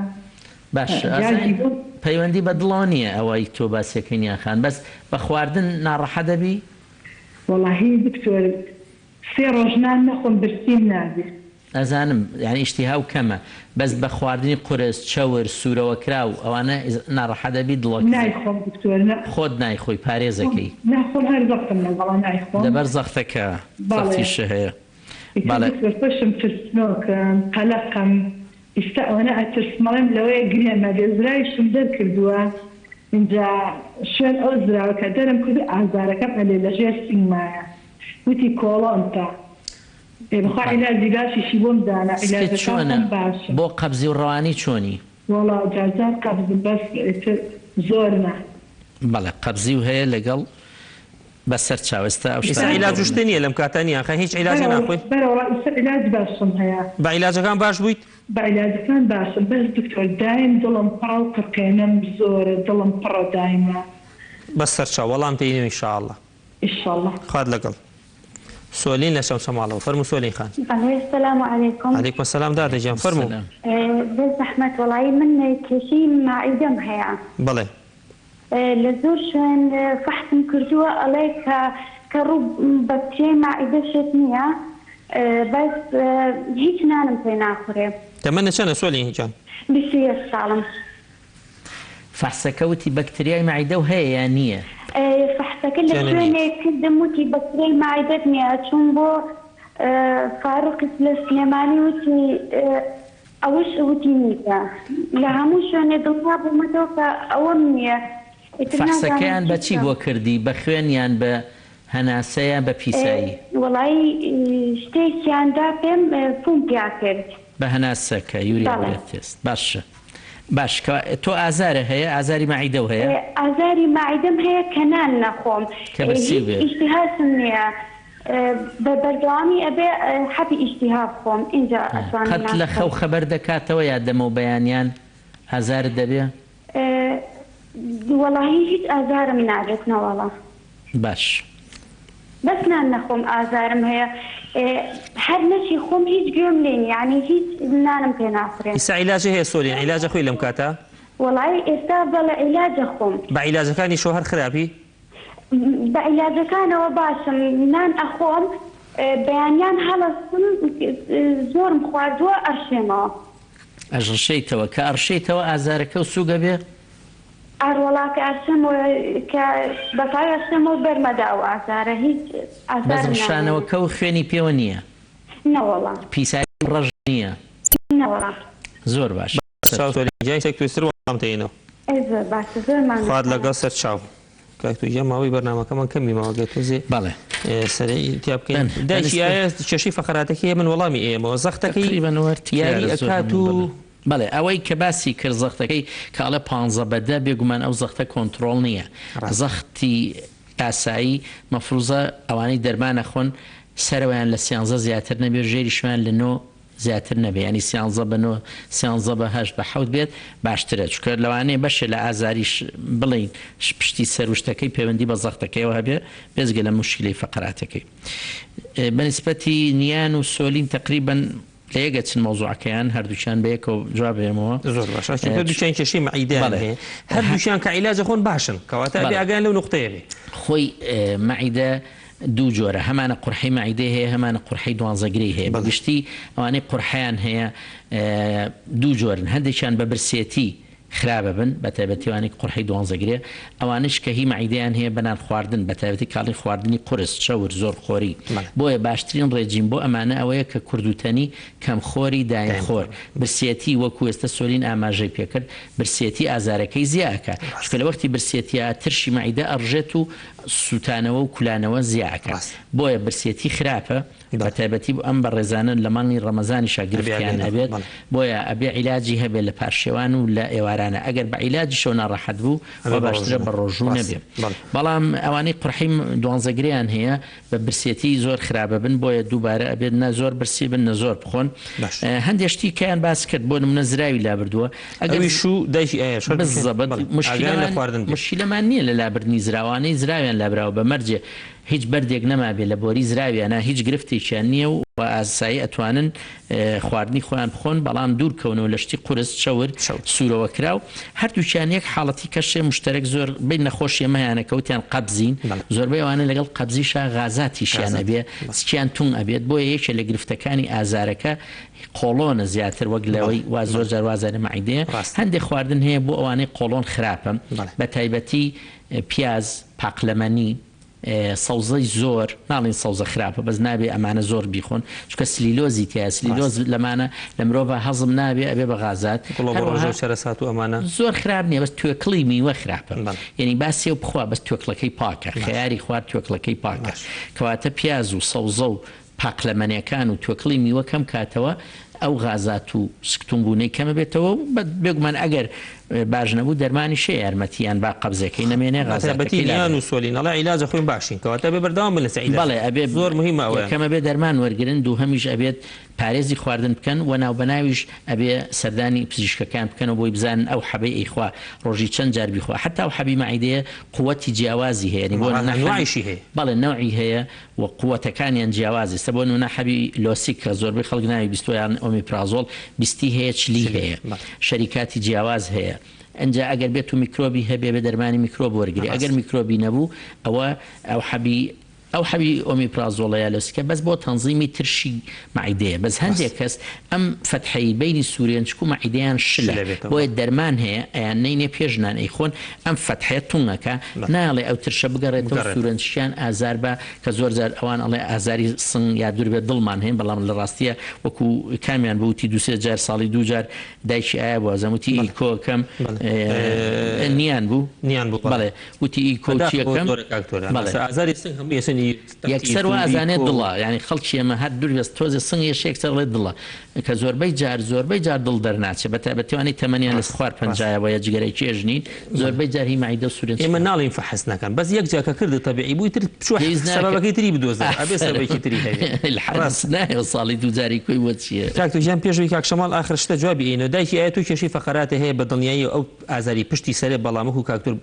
باشە جارکی ئەزانین بۆ. پەیوەندی بە دڵەوە نییە ئەوەی تۆ باسیەکەی نیان خان بەس بە خواردن ناڕەحەت دەبی؟ وەڵاهی دکتۆر سێ ڕۆژ نان نەخۆم برسیم نابێ. ئەزانم یانی ئیشتیهاو کەمە بەس بە خواردنی قورس چەور سورەوەکراو ئەوانە ناڕەحەت دەبی دڵەکزێ. نایخۆم دکتۆر نا. خۆت نایخۆی پارێزەکەی. ناخۆم هەر زەختم لەگەڵە نایخۆم. لەبەر زەختەکە بەڵێ. زەختیشە هەیە ئیتر بەڵێ. دکتۆر پشم ترسنۆکم قەلەقم ئیستا ئەوەنە ئەترسم ئەڵێم لەوەیە گرێم ئەبێ زراویشم دەرکردووە ئینجا شوێن ئەو زراوە کە دەرم کردو ئازارەکەم ئەلێ لەژێر سینگمایە وتی کۆڵۆنتە ئێ بەخوا عیلاجی باشیشی بۆم دانا سکت عیلاجەکان چۆنە خۆم باشم. بۆ قەبزی و ڕەوانی چۆنی؟ وەڵا جارجار قەبزم بەس ئیتر زۆر نا. بەڵێ قەبزی و هەیە لەگەڵ بەسەر چاو ئێستا ئەو ئیستا شتانە عیلاج بۆ و شتێ نیە لەم کاتە نیە خە هیچ عیلاجێ ناخۆی؟ بەرە وەڵا ئیستا عیلاج باشم هەیە. بە عیلاجەکان باش بوویت؟ بە عیلاجەکان باشم بەس دکتۆر دایم دڵم پڕە و قرقێنەم زۆرە دڵم پڕە دایمە. بەسەر چاو وەڵام تێینەوە ان شاء اللە. ئیشەڵا. خوات لەگەڵ. سۆلین لە چەمچەماڵەوە فەرموو سۆلین خان. بەڵێ سلام علیکم. علیکم سلام دادە گیان فەرموو. بێ زەحمەت وەڵایی من کێشەی مەعیدەم هەیە. بەڵێ. لە زۆر شوێن فەحسم کردووە ئەڵێ کە کە ڕوو بەکتریای مەعیدەشت نییە بەس هیچ نانم پێ ناخورێ. تەمەنت چەنە سۆلین گیان؟ 21 ساڵم. فەحسەکە وتی بەکتریای مەعیدەو هەیە یان نییە؟ فەحسەکە لە چەنە نییە؟ شوێنێک کردم وتی بەکتریای مەعیدەت نییە چووم بۆ فاروقیش لە سلێمانی وتی ئەوەش وتی نییە لە هەموو شوێنێ دڵنیا بوومەتەوە کە ئەوەم نییە ئیتر نازانم فەحسەکەیان چی بە چی بکەم. بۆ کردی بە خوێن یان بە هەناسە یان بە پیسایی؟ وەڵایی شتێکیان دا پێم فوم پیا کرد. بە هەناسە کە یوریا بەڵێ. برێت تێست باشە باش کە تۆ ئازارە هەیە ئازاری مەعیدەو هەیە؟ ئازاری مەعیدەم هەیە کە نان نەخۆم کە برسی هیچ بێ. ئیشتیهاسم نییە بە بەردەوامی ئەبێ حەبی ئیشتیها بخۆم ئینجا ئەتوانم قەت نان لە خەو بخۆم. خەبەر دەکاتەوە یا دەمەو بەیانیان ئازارت دەبێ؟ وەڵاهی هیچ ئازارم نابێت نەوەڵا. باش. بەس نان نەخۆم ئازارم هەیە هەر نەچی خۆم هیچ گوێم لێ نیە یانی هیچ نانم پێ ناخورێ. ئیستا عیلاجە هەیە سۆلین عیلاجە خۆی لەم کاتە؟ وەڵایی ئێستا بەڵێ عیلاجە خۆم. بە عیلاجەکانیشەوە هەر خراپی؟ بە عیلاجەکانەوە باشم نان ئەخۆم بەیانیان هەڵەستم زۆرم خواردووە ئەڕشێمەوە. ئەشڕشێیتەوە کە ئەڕشێیتەوە ئازارەکە و سووک ئەبێ؟ ئاروەڵا کە ئەرشێمەوە کە بەتای ئەرشێمەوە بەرمەدا ئەو ئازارە هیچ بەس ئازارم نامێنێ. ڕشانەوەکە و خوێنی پێوە نییە؟ نەوەڵا. پیسایی ڕەش نییە؟ نەوەڵا. زۆر باشە سەرچاو سەرچاو. گیان شتێک تر وەڵام دەینەوە. ئەی زۆر باشە زۆر خوات مامۆستا. لەگەڵ سەرچاو. کاک تورکیا ماوەی بەرنامەکەمان کەمی ماوە گەر تۆزێ بەڵێ. سەرەی تیا بکەین بەن دایکی بەنسبەت. ئایا کێشەی فەقەراتەکەی هەیە من وەڵامی ئێمەوە زەختەکەی تەقریبەن وەر یاری تکرارە زۆر ئەکات هەموو و بەڵێ. بەڵێ ئەوەی کە باسی کرد زەختەکەی کە ئەڵێ پانزە بە دە بێگومان ئەو زەختە کۆنتڕۆڵ نییە ڕاستە. زەختی ئاسایی مەفروزە ئەوانەی دەرمان ئەخۆن سەرەوەیان لە سیانزە زیاتر نەبێ و ژێریشیان لە نۆ زیاتر نەبێ یانی سیانزە بە نۆ سیانزە بە هەشت بە حەوت بێت باشترە چونکە لەوانەیە بەشێ لە ئازاریش بڵێین پشتی سەر و شتەکەی پەیوەندی بە زەختەکەیەوە هەبێ بێجگە لە موشکیلەی فەقەراتەکەی بە نیسبەتی نیان و سۆلین تەقریبەن لە یەک ئەچن مەوزوعەکەیان هەردووکیان بە یەکەوە جواب ئەیەمەوە. زۆر باشە چونکە هەردووکیان کێشەی مەعیدەیان بەڵێ هەیە هەردووکیان کە عیلاج ئەخۆن باشن کەواتە ئەبێ بەڵێ ئاگایان لەو نوقتەیە بێ. خۆی مەعیدە دوو جۆرە هەمانە قورحەی مەعیدەی هەیە هەمانە قورحەی دوانزەگرەی هەیە بە بەڵێ. گشتی ئەوانەی قورحەیان هەیە دوو جۆرن هەندێکیان بە برسێتی خراپ ئەبن بەتایبەتی ئەوانەی قورحەی دوانزەگرێ ئەوانەیش کە هی مەعیدەیان هەیە بە نان خواردن بەتایبەتی کاڵی خواردنی قورس چەور زۆر خۆری بەڵێ. بۆیە باشترین ڕێجیم بۆ ئەمانە ئەوەیە کە کوردوتەنی کەم خۆری دایم دایم خۆر خۆر. برسێتی وەکو ئێستا سۆلین ئاماژەی پێکرد برسێتی ئازارەکەی زیا ئەکا ڕاستە. چونکە لە وەختی برسێتیا ترشی مەعیدە ئەڕژێت و سوتانەوە و کولانەوە زیا ئەکا ڕاستە. بۆیە برسێتی خراپە بەڵێ. بەتایبەتی بۆ ئەم بەڕێزانە لە مانگی ڕەمەزانیشا ئەبێ گرفتیان ئاگای لە هەبێت بەڵێ. بۆیە ئەبێ عیلاجی هەبێت لە پارشێوان و لە ئێوارانە ئەگەر بە عیلاجیشەوە ناڕەحەت بوو ئەبێ وا بە باشترە ڕۆژوو بە ڕۆژوو ڕاستە نەبێ بەڵێ. بەڵام ئەوانەی قورحەی دوانزەگرێیان هەیە بە برسێتی زۆر خراپەبن بۆیە دووبارە ئەبێت نە زۆر برسی بن نە زۆر بخۆن باش. هەندێ شتی کەیان باس کرد بۆ نمونە زراوی لابردووە ئەگەر ئەویش و دایکی ئایەش هەردووکیان بزەبت بەڵێ ئاگایان لە مشکیلەمان خواردن بێ. مشکیلەمان نییە لە لابردنی زراوانەی زراویان لابراوە بە مەرجێ هیچ بەردێک نەمابێ لە بۆری زراویانا هیچ گرفتێکیان نییە و ئاسایی ئەتوانن خواردنی خۆیان بخۆن بەڵام دوور کەونەوە لە شتی قورس چەور چەور. سوورەوە کراو هەردووکیان یەک حاڵەتی کەشێ مشتەرەک زۆر بەی نەخۆشی ئەمە هەیانە کە وتیان قەبزین بەڵێ. زۆربەی ئەوانە لەگەڵ قەبزیشا غازاتیشیان غازات ئەبێ بەڵێ. سکیان تونگ ئەبێت بۆیە یەکێ لە گرفتەکانی ئازارەکە قۆڵۆنە زیاتر وەک بەڵێ لەوەی وا زۆر بەڵێ. جار وازانێ مەعیدەیە ڕاستە. هەندێ خواردن هەیە بۆ ئەوانەی قۆڵۆن خراپە بەڵێ. بە تایبەتی پیاز پاقلەمەنی سەوزەی زۆر، ناڵێین سەوزە خراپە بەس نابێ ئەمانە زۆر بیخۆن چونکە سلیلۆزی تیایە، سلیلۆز ڕاستە. لەمانە لە مرۆڤا هەزم نابێ ئەبێ بە غازات، گوڵە بۆ ڕۆژە هەروەها و چەرەسات و ئەمانە. زۆر خراپ نیە بەس توێکڵی میوە خراپە بەڵێ. یەنی با سێو بخوا بەس توێکڵەکەی پاکە، باش. خەیاری خوارد توێکڵەکەی پاکە، باش. کەواتە پیاز و سەوزە و پاقلەمەنیەکان و توێکڵی میوە کەم کاتەوە ئەو غازات و سکتونبوونەی کەمەبێتەوە و بێگومان ئەگەر باش نەبوو دەرمانیش هەیە یارمەتی یان با قەبزەکەی نەمێنێ بەتایبەتی غازاتەکەی نیان لابەرێ. و سۆلین ئەڵێ عیلاجە خۆین باشین کەواتە ئەبێ بەردەوام بن لەسەر عیلاجەکە بەڵێ ئەبێ زۆر مهمە ئەوەیان. یەکەم ئەبێ دەرمان وەرگرن دووهەمیش ئەبێت پارێزی خواردن بکەن و ناوبەناویش ئەبێ سەردانی پزیشکەکان بکەن و بۆی بزانن ئەو حەبەی ئەیخوا ڕۆژی چەند جار بیخوا حەتا ئەو حەبی مەعیدەیە قوەتی جیاوازی هەیە یانی بۆ نمونە حەبی ئەنواعیشی هەیە. بەڵێ نەوعی هەیە و قوەتەکانیان جیاوازە ئێستا بۆ نمونە حەبی لۆسیک کە زۆربەی خەڵک ناوی بیستوە یان ئۆمیپرازۆڵ بیستی هەیە چلی چلی هەیە بەڵێ. شەریکاتی جیاواز هەیە ئنجا ئەگەر بێت و میکرۆبی هەبێ بێ دەرمانی میکرۆب وەرگری ئەگەر ڕاستە. میکرۆبی نەبوو ئەوە ئەو حەبی ئەو حەبی ئۆمیپرازۆڵە یا لۆسیکە بەس بۆ تەنزیمی ترشی مەعیدەیە بەس هەندێک ڕاستە. کەس ئەم فەتحەی بەینی سورێنچک و مەعیدەیان شلە شل ئەبێتەوە بۆیە بەڵێ. دەرمان هەیە ئەیان نەینێ پێش نان ئەیخۆن ئەم فەتحەیە تونگ ئەکا بەڵێ. نایەڵێ ئەو ترشە بگەڕێتەوە بگەڕێتەوە. سورێنچکیان ئازار با کە زۆر جار ئەوان ئەڵێ ئازاری سنگ یا دور بێت دڵمان هەیە بەڵام لە ڕاستیە وەکو کامیان بوو وتی دوو سێ جار ساڵی دوو جار دایکی ئایا بوو ئەزانم وتی بەڵێ. ئیکۆ ئەکەم بەڵێ. نیان بوو نیان بوو بەڵێ. بەڵێ وتی ئیکۆ بەداخەوە چیەکەم زۆرە کاک تۆران بەڵێ. ئەسا ئازاری سنگ هەمووی ئەچن. یانی یەکسەر وا ئەزانێ دڵە یانی خەڵکی ئێمە هەر دوور بێت تۆزێ سنگ یەشێ یەکسەر ئەڵێ دڵە کە زۆربەی جار زۆربەی جار دڵ دەرناچێ بە تایبەتی ئەوانەی تەمەنیان لە خوار پەنجایە وە یا جگەرەی کێش نین زۆربەی جار هی مەعیدە و سورێنچکە. ئێمە ناڵێین فەحس نەکەن بەس یەک جار کە کردت تەبیعی بوو ئیتر بچۆ پێویست ناکا سەبەبەکەی تری بدۆزەوە ئەبێ سەبەبێکی تری هەبێ ڕاست نایەوە ساڵی دوو جاری کۆی بۆ چیە؟ کاک توجیان پێش ئەوەی کاک شەماڵ ئاخر شتە جوابی ئەینەوە دایکی ئایا تۆ کێشەی فەقەراتە هەیە بە دڵنیاییەوە ئەو ئازاری پشتی سەرێ بەڵام وەکو کاک تۆر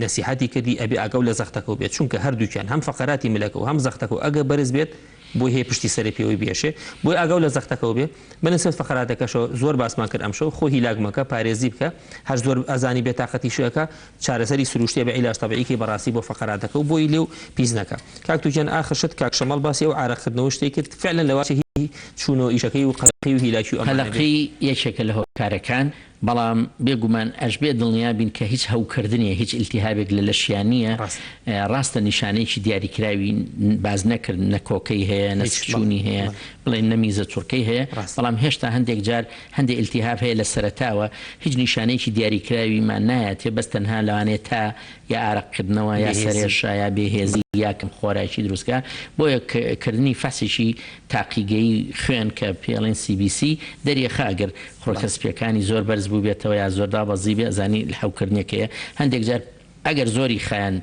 نەسیحەتی کردی ئەبێ ئاگاو لە زەختەکەو بێت چونکە هەردووکیان هەم فەقەراتی ملەکەو هەم زەختەکەو ئەگەر بەرز بێت بۆی هەیە پشتی سەرێ پێوەی بێشێ بۆی ئاگاو لە زەختەکەو بێ بە نسبەت فەقەراتەکەشەوە زۆر باسمان کرد ئەمشەو خۆ هیلاک مەکە پارێزی بکە هەر زۆر ئەزانی بێتاقەتیشی ئەکا چارەسەری سروشتیە بە عیلاج تەبعی کەی بەڕاستی بۆ فەقەراتەکەو بۆی لێو پیس نەکا کاک توجیان ئاخر شت کاک شەماڵ باسی ئەو عارەق کردنەوە شتەی کرد فعلا لەواچێ هی چوونەوە ئیشەکەی و قەلەقی و هیلاکی و ئەمانە بێ. قەلەقی یەکێکە لە هۆکارەکان بەڵام بێ گومان ئەشبێ دڵنیا بین کە هیچ هەوکردنێ، هیچ ئیلتیهابێک لە لەشیا نییە. ڕاستە نیشانەیەکی دیاریکراوی باس نەکرد، نە کۆکەی هەیە، نە سکچوونی هەیە، بڵێین نە میزەچوڕکەی هەیە، بەڵام هێشتا هەندێک جار هەندێ ئیلتیهاب هەیە لە سەرەتاوە هیچ نیشانەیەکی دیاریکراویمان نایەتێ، بەس تەنها لەوانەیە تا یا ئارەق کردنەوە یا سەرێشە یا بێهێزی یا کەم خۆراکی دروست کا، بۆیە کردنی فەحسێکی تاقیگەیی خوێن کە پێی ئەڵێن CBC دەریەخا ئەگەر خڕۆکە سپیەکانی زۆر بەرز بووبێتەوە یا زۆر دابەزیبێ ئەزانی هەوکردنێک هەیە، هەندێک جار ئەگەر زۆری خایەن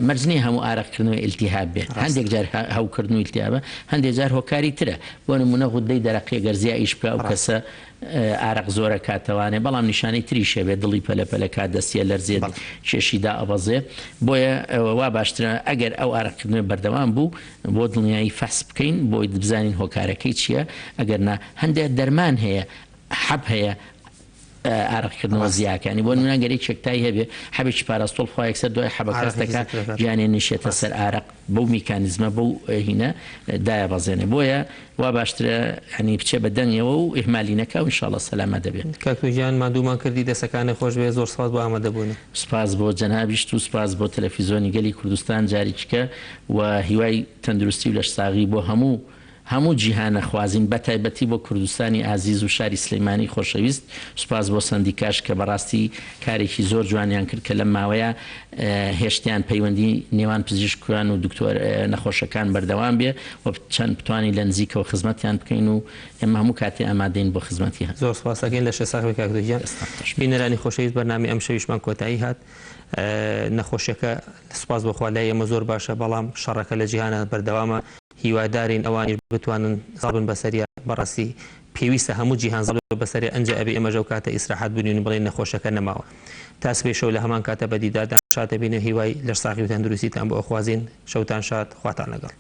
مەرج نیە هەموو ئارەق کردنەوەی ئیلتیهاب بێ هەندێک جار هەوکردن و ئیلتیهابە هەندێک جار هۆکاری ترە بۆ نمونە غودەی دەرەقی گەر زیا ئیش بکا ئەو کەسە ئارەق زۆرە کاتەوانێ بەڵام نیشانەی تریش هەبێ دڵی پەلە پەلە کات دەستیە لەرزێت کێشی دائەبەزێ بۆیە وا باشترە ئەگەر ئەو ئارەق کردنەوەی بەردەوام بوو بۆ دڵنیایی فەحس بکەین بۆی بزانین هۆکارەکەی چییە ئەگەر نا هەندێک دەرمان هەیە حەب هەیە ئارەقکردنەوە زیاکانی بۆ نمونە گەر یەکێک تای هەبێ حەبێکی پاراستۆڵ بخوا یەکسەر دوای حەبەکە هەست دەکا گیانێ نشێتە سەر ئارەق بەو میکانیزمە بەو هینە دایەبەزێنێ بۆیە وا باشترە یانی بچێ بە دەنگەوە و ئیهمالی نەکا و ئینشاڵڵا سەلامەت دەبێ. کاک گیان ماندوومان کردی دەسەکانت خۆش بێ زۆر سپاس بۆ ئامادەبوونت. سپاس بۆ جەنابیشت و سپاس بۆ تەلەفیزۆنی گەلی کوردستان جاریکیکە و هیوای تەندروستی و لەشساغی بۆ هەموو هەموو جیهان ئەخوازین بەتایبەتی بۆ کوردستانی ئازیز و شاری سلیمانی خۆشەویست، سوپاس بۆ سەندیکاش کە بەڕاستی کارێکی زۆر جوانیان کرد کە لەم ماوەیە هێشتیان پەیوەندی نێوان پزیشکان و دکتۆر نەخۆشەکان بەردەوام بێ و چەند بتوانین لە نزیکەوە خزمەتیان بکەین و ئێمە هەموو کاتێ ئامادەین بۆ خزمەتی هەر. زۆر سوپاس ئەکەین لەشت ساغ بێ کاک گیان. دەستان خۆش بێت. بینەرانی خۆشەویست بەرنامەی ئەمشەویشمان کۆتایی هات نەخۆشیەکە سوپاس بۆ خوا لای ئێمە زۆر باشە بەڵام شەڕەکە لە جیهانا بەردەوامە هیوادارین ئەوانیش بتوانن زاڵ بن بەسەریا، بەڕاستی پێویستە هەموو جیهان زاڵ بێت بەسەریا ئەنجا ئەبێ ئێمەش ئەو کاتە ئیسراحەت بنوین و بڵێین نەخۆشەکە نەماوە. تا سبەی شەو لە هەمان کاتە بە دیدارتان شاد دەبین و هیوای لەشساغی و تەندروستیتان بۆ ئەخوازین. شەوتان شاد، خواتان لەگەڵ.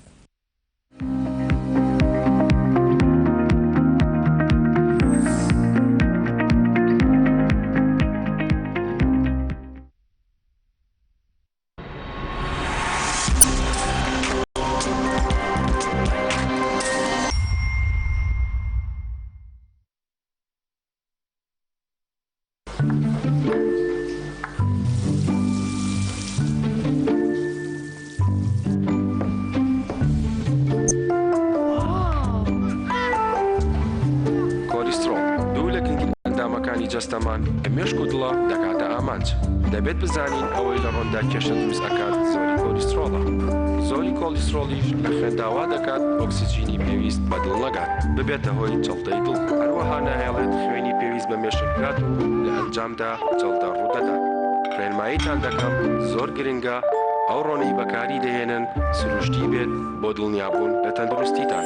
کۆلیسترۆڵ دوو لە گرنگترین ئەندامەکانی جەستەمان کە مێشک و دڵە دەکاتە ئامانج. دەبێت بزانین ئەوەی لە ڕۆندا کێشە دروست ئەکات زۆری کۆلیسترۆڵە. زۆری کۆلیسترۆڵیش لە خوێندا وا دەکات ئۆکسجینی پێویست بە دڵ نەگات، ببێتە هۆی جەڵتەی دڵ. هەروەها ناهێڵێت خوێنی پێویست بە مێشک بگات و لە ئەنجامدا جەڵتە ڕوودەدات. ڕێنماییتان دەکەم زۆر گرنگە ئەو ڕۆنەی بەکاری دەهێنن سروشتی بێت بۆ دڵنیابوون لە تەندروستیتان.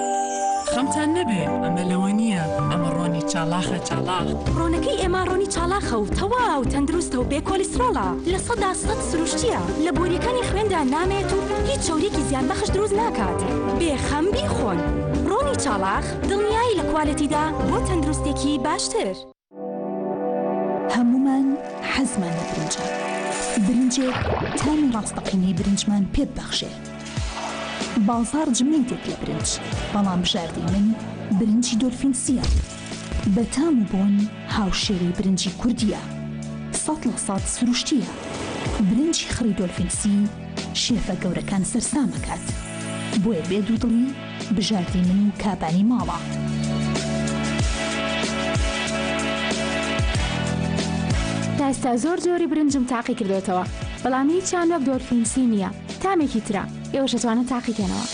خەمتان نەبێ ئەمە لەوە نییە ئەمە ڕۆنی چاڵاخە چاڵاخ. ڕۆنەکەی ئێمە ڕۆنی چاڵاخە و تەواو تەندروستە و بێ کۆلیسترۆڵە 100% سروشتییە لە بۆریەکانی خوێندا نامێت و هیچ چەوریەکی زیانبەخش دروست ناکات بێ خەم بیخۆن ڕۆنی چاڵاخ دڵنیایی لە کوالێتیدا بۆ تەندروستێکی باشتر. هەموومان حەزمان لە برنجە، برنجێک تامی ڕاستەقینەی برنجمان پێ ببەخشێ. بازاڕ جمەی دێت لە برنج، بەڵام بژاردەی من برنجی دۆلفینسییە. بە تام و بۆن هاوشێوەی برنجی کوردییە. 100% سروشتییە. برنجی خڕی دۆلفینسی شێفە گەورەکان سەرسام ئەکات. بۆیە بێ دوودڵی بژاردەی من و کابانی ماڵە. تا ئێستا زۆر جۆری برنجم تاقی کردۆتەوە بەڵام هیچیان وەک دۆلفینسی نییە تامێکی ترە. ئێوەش ئەتوانن تاقیکەنەوە.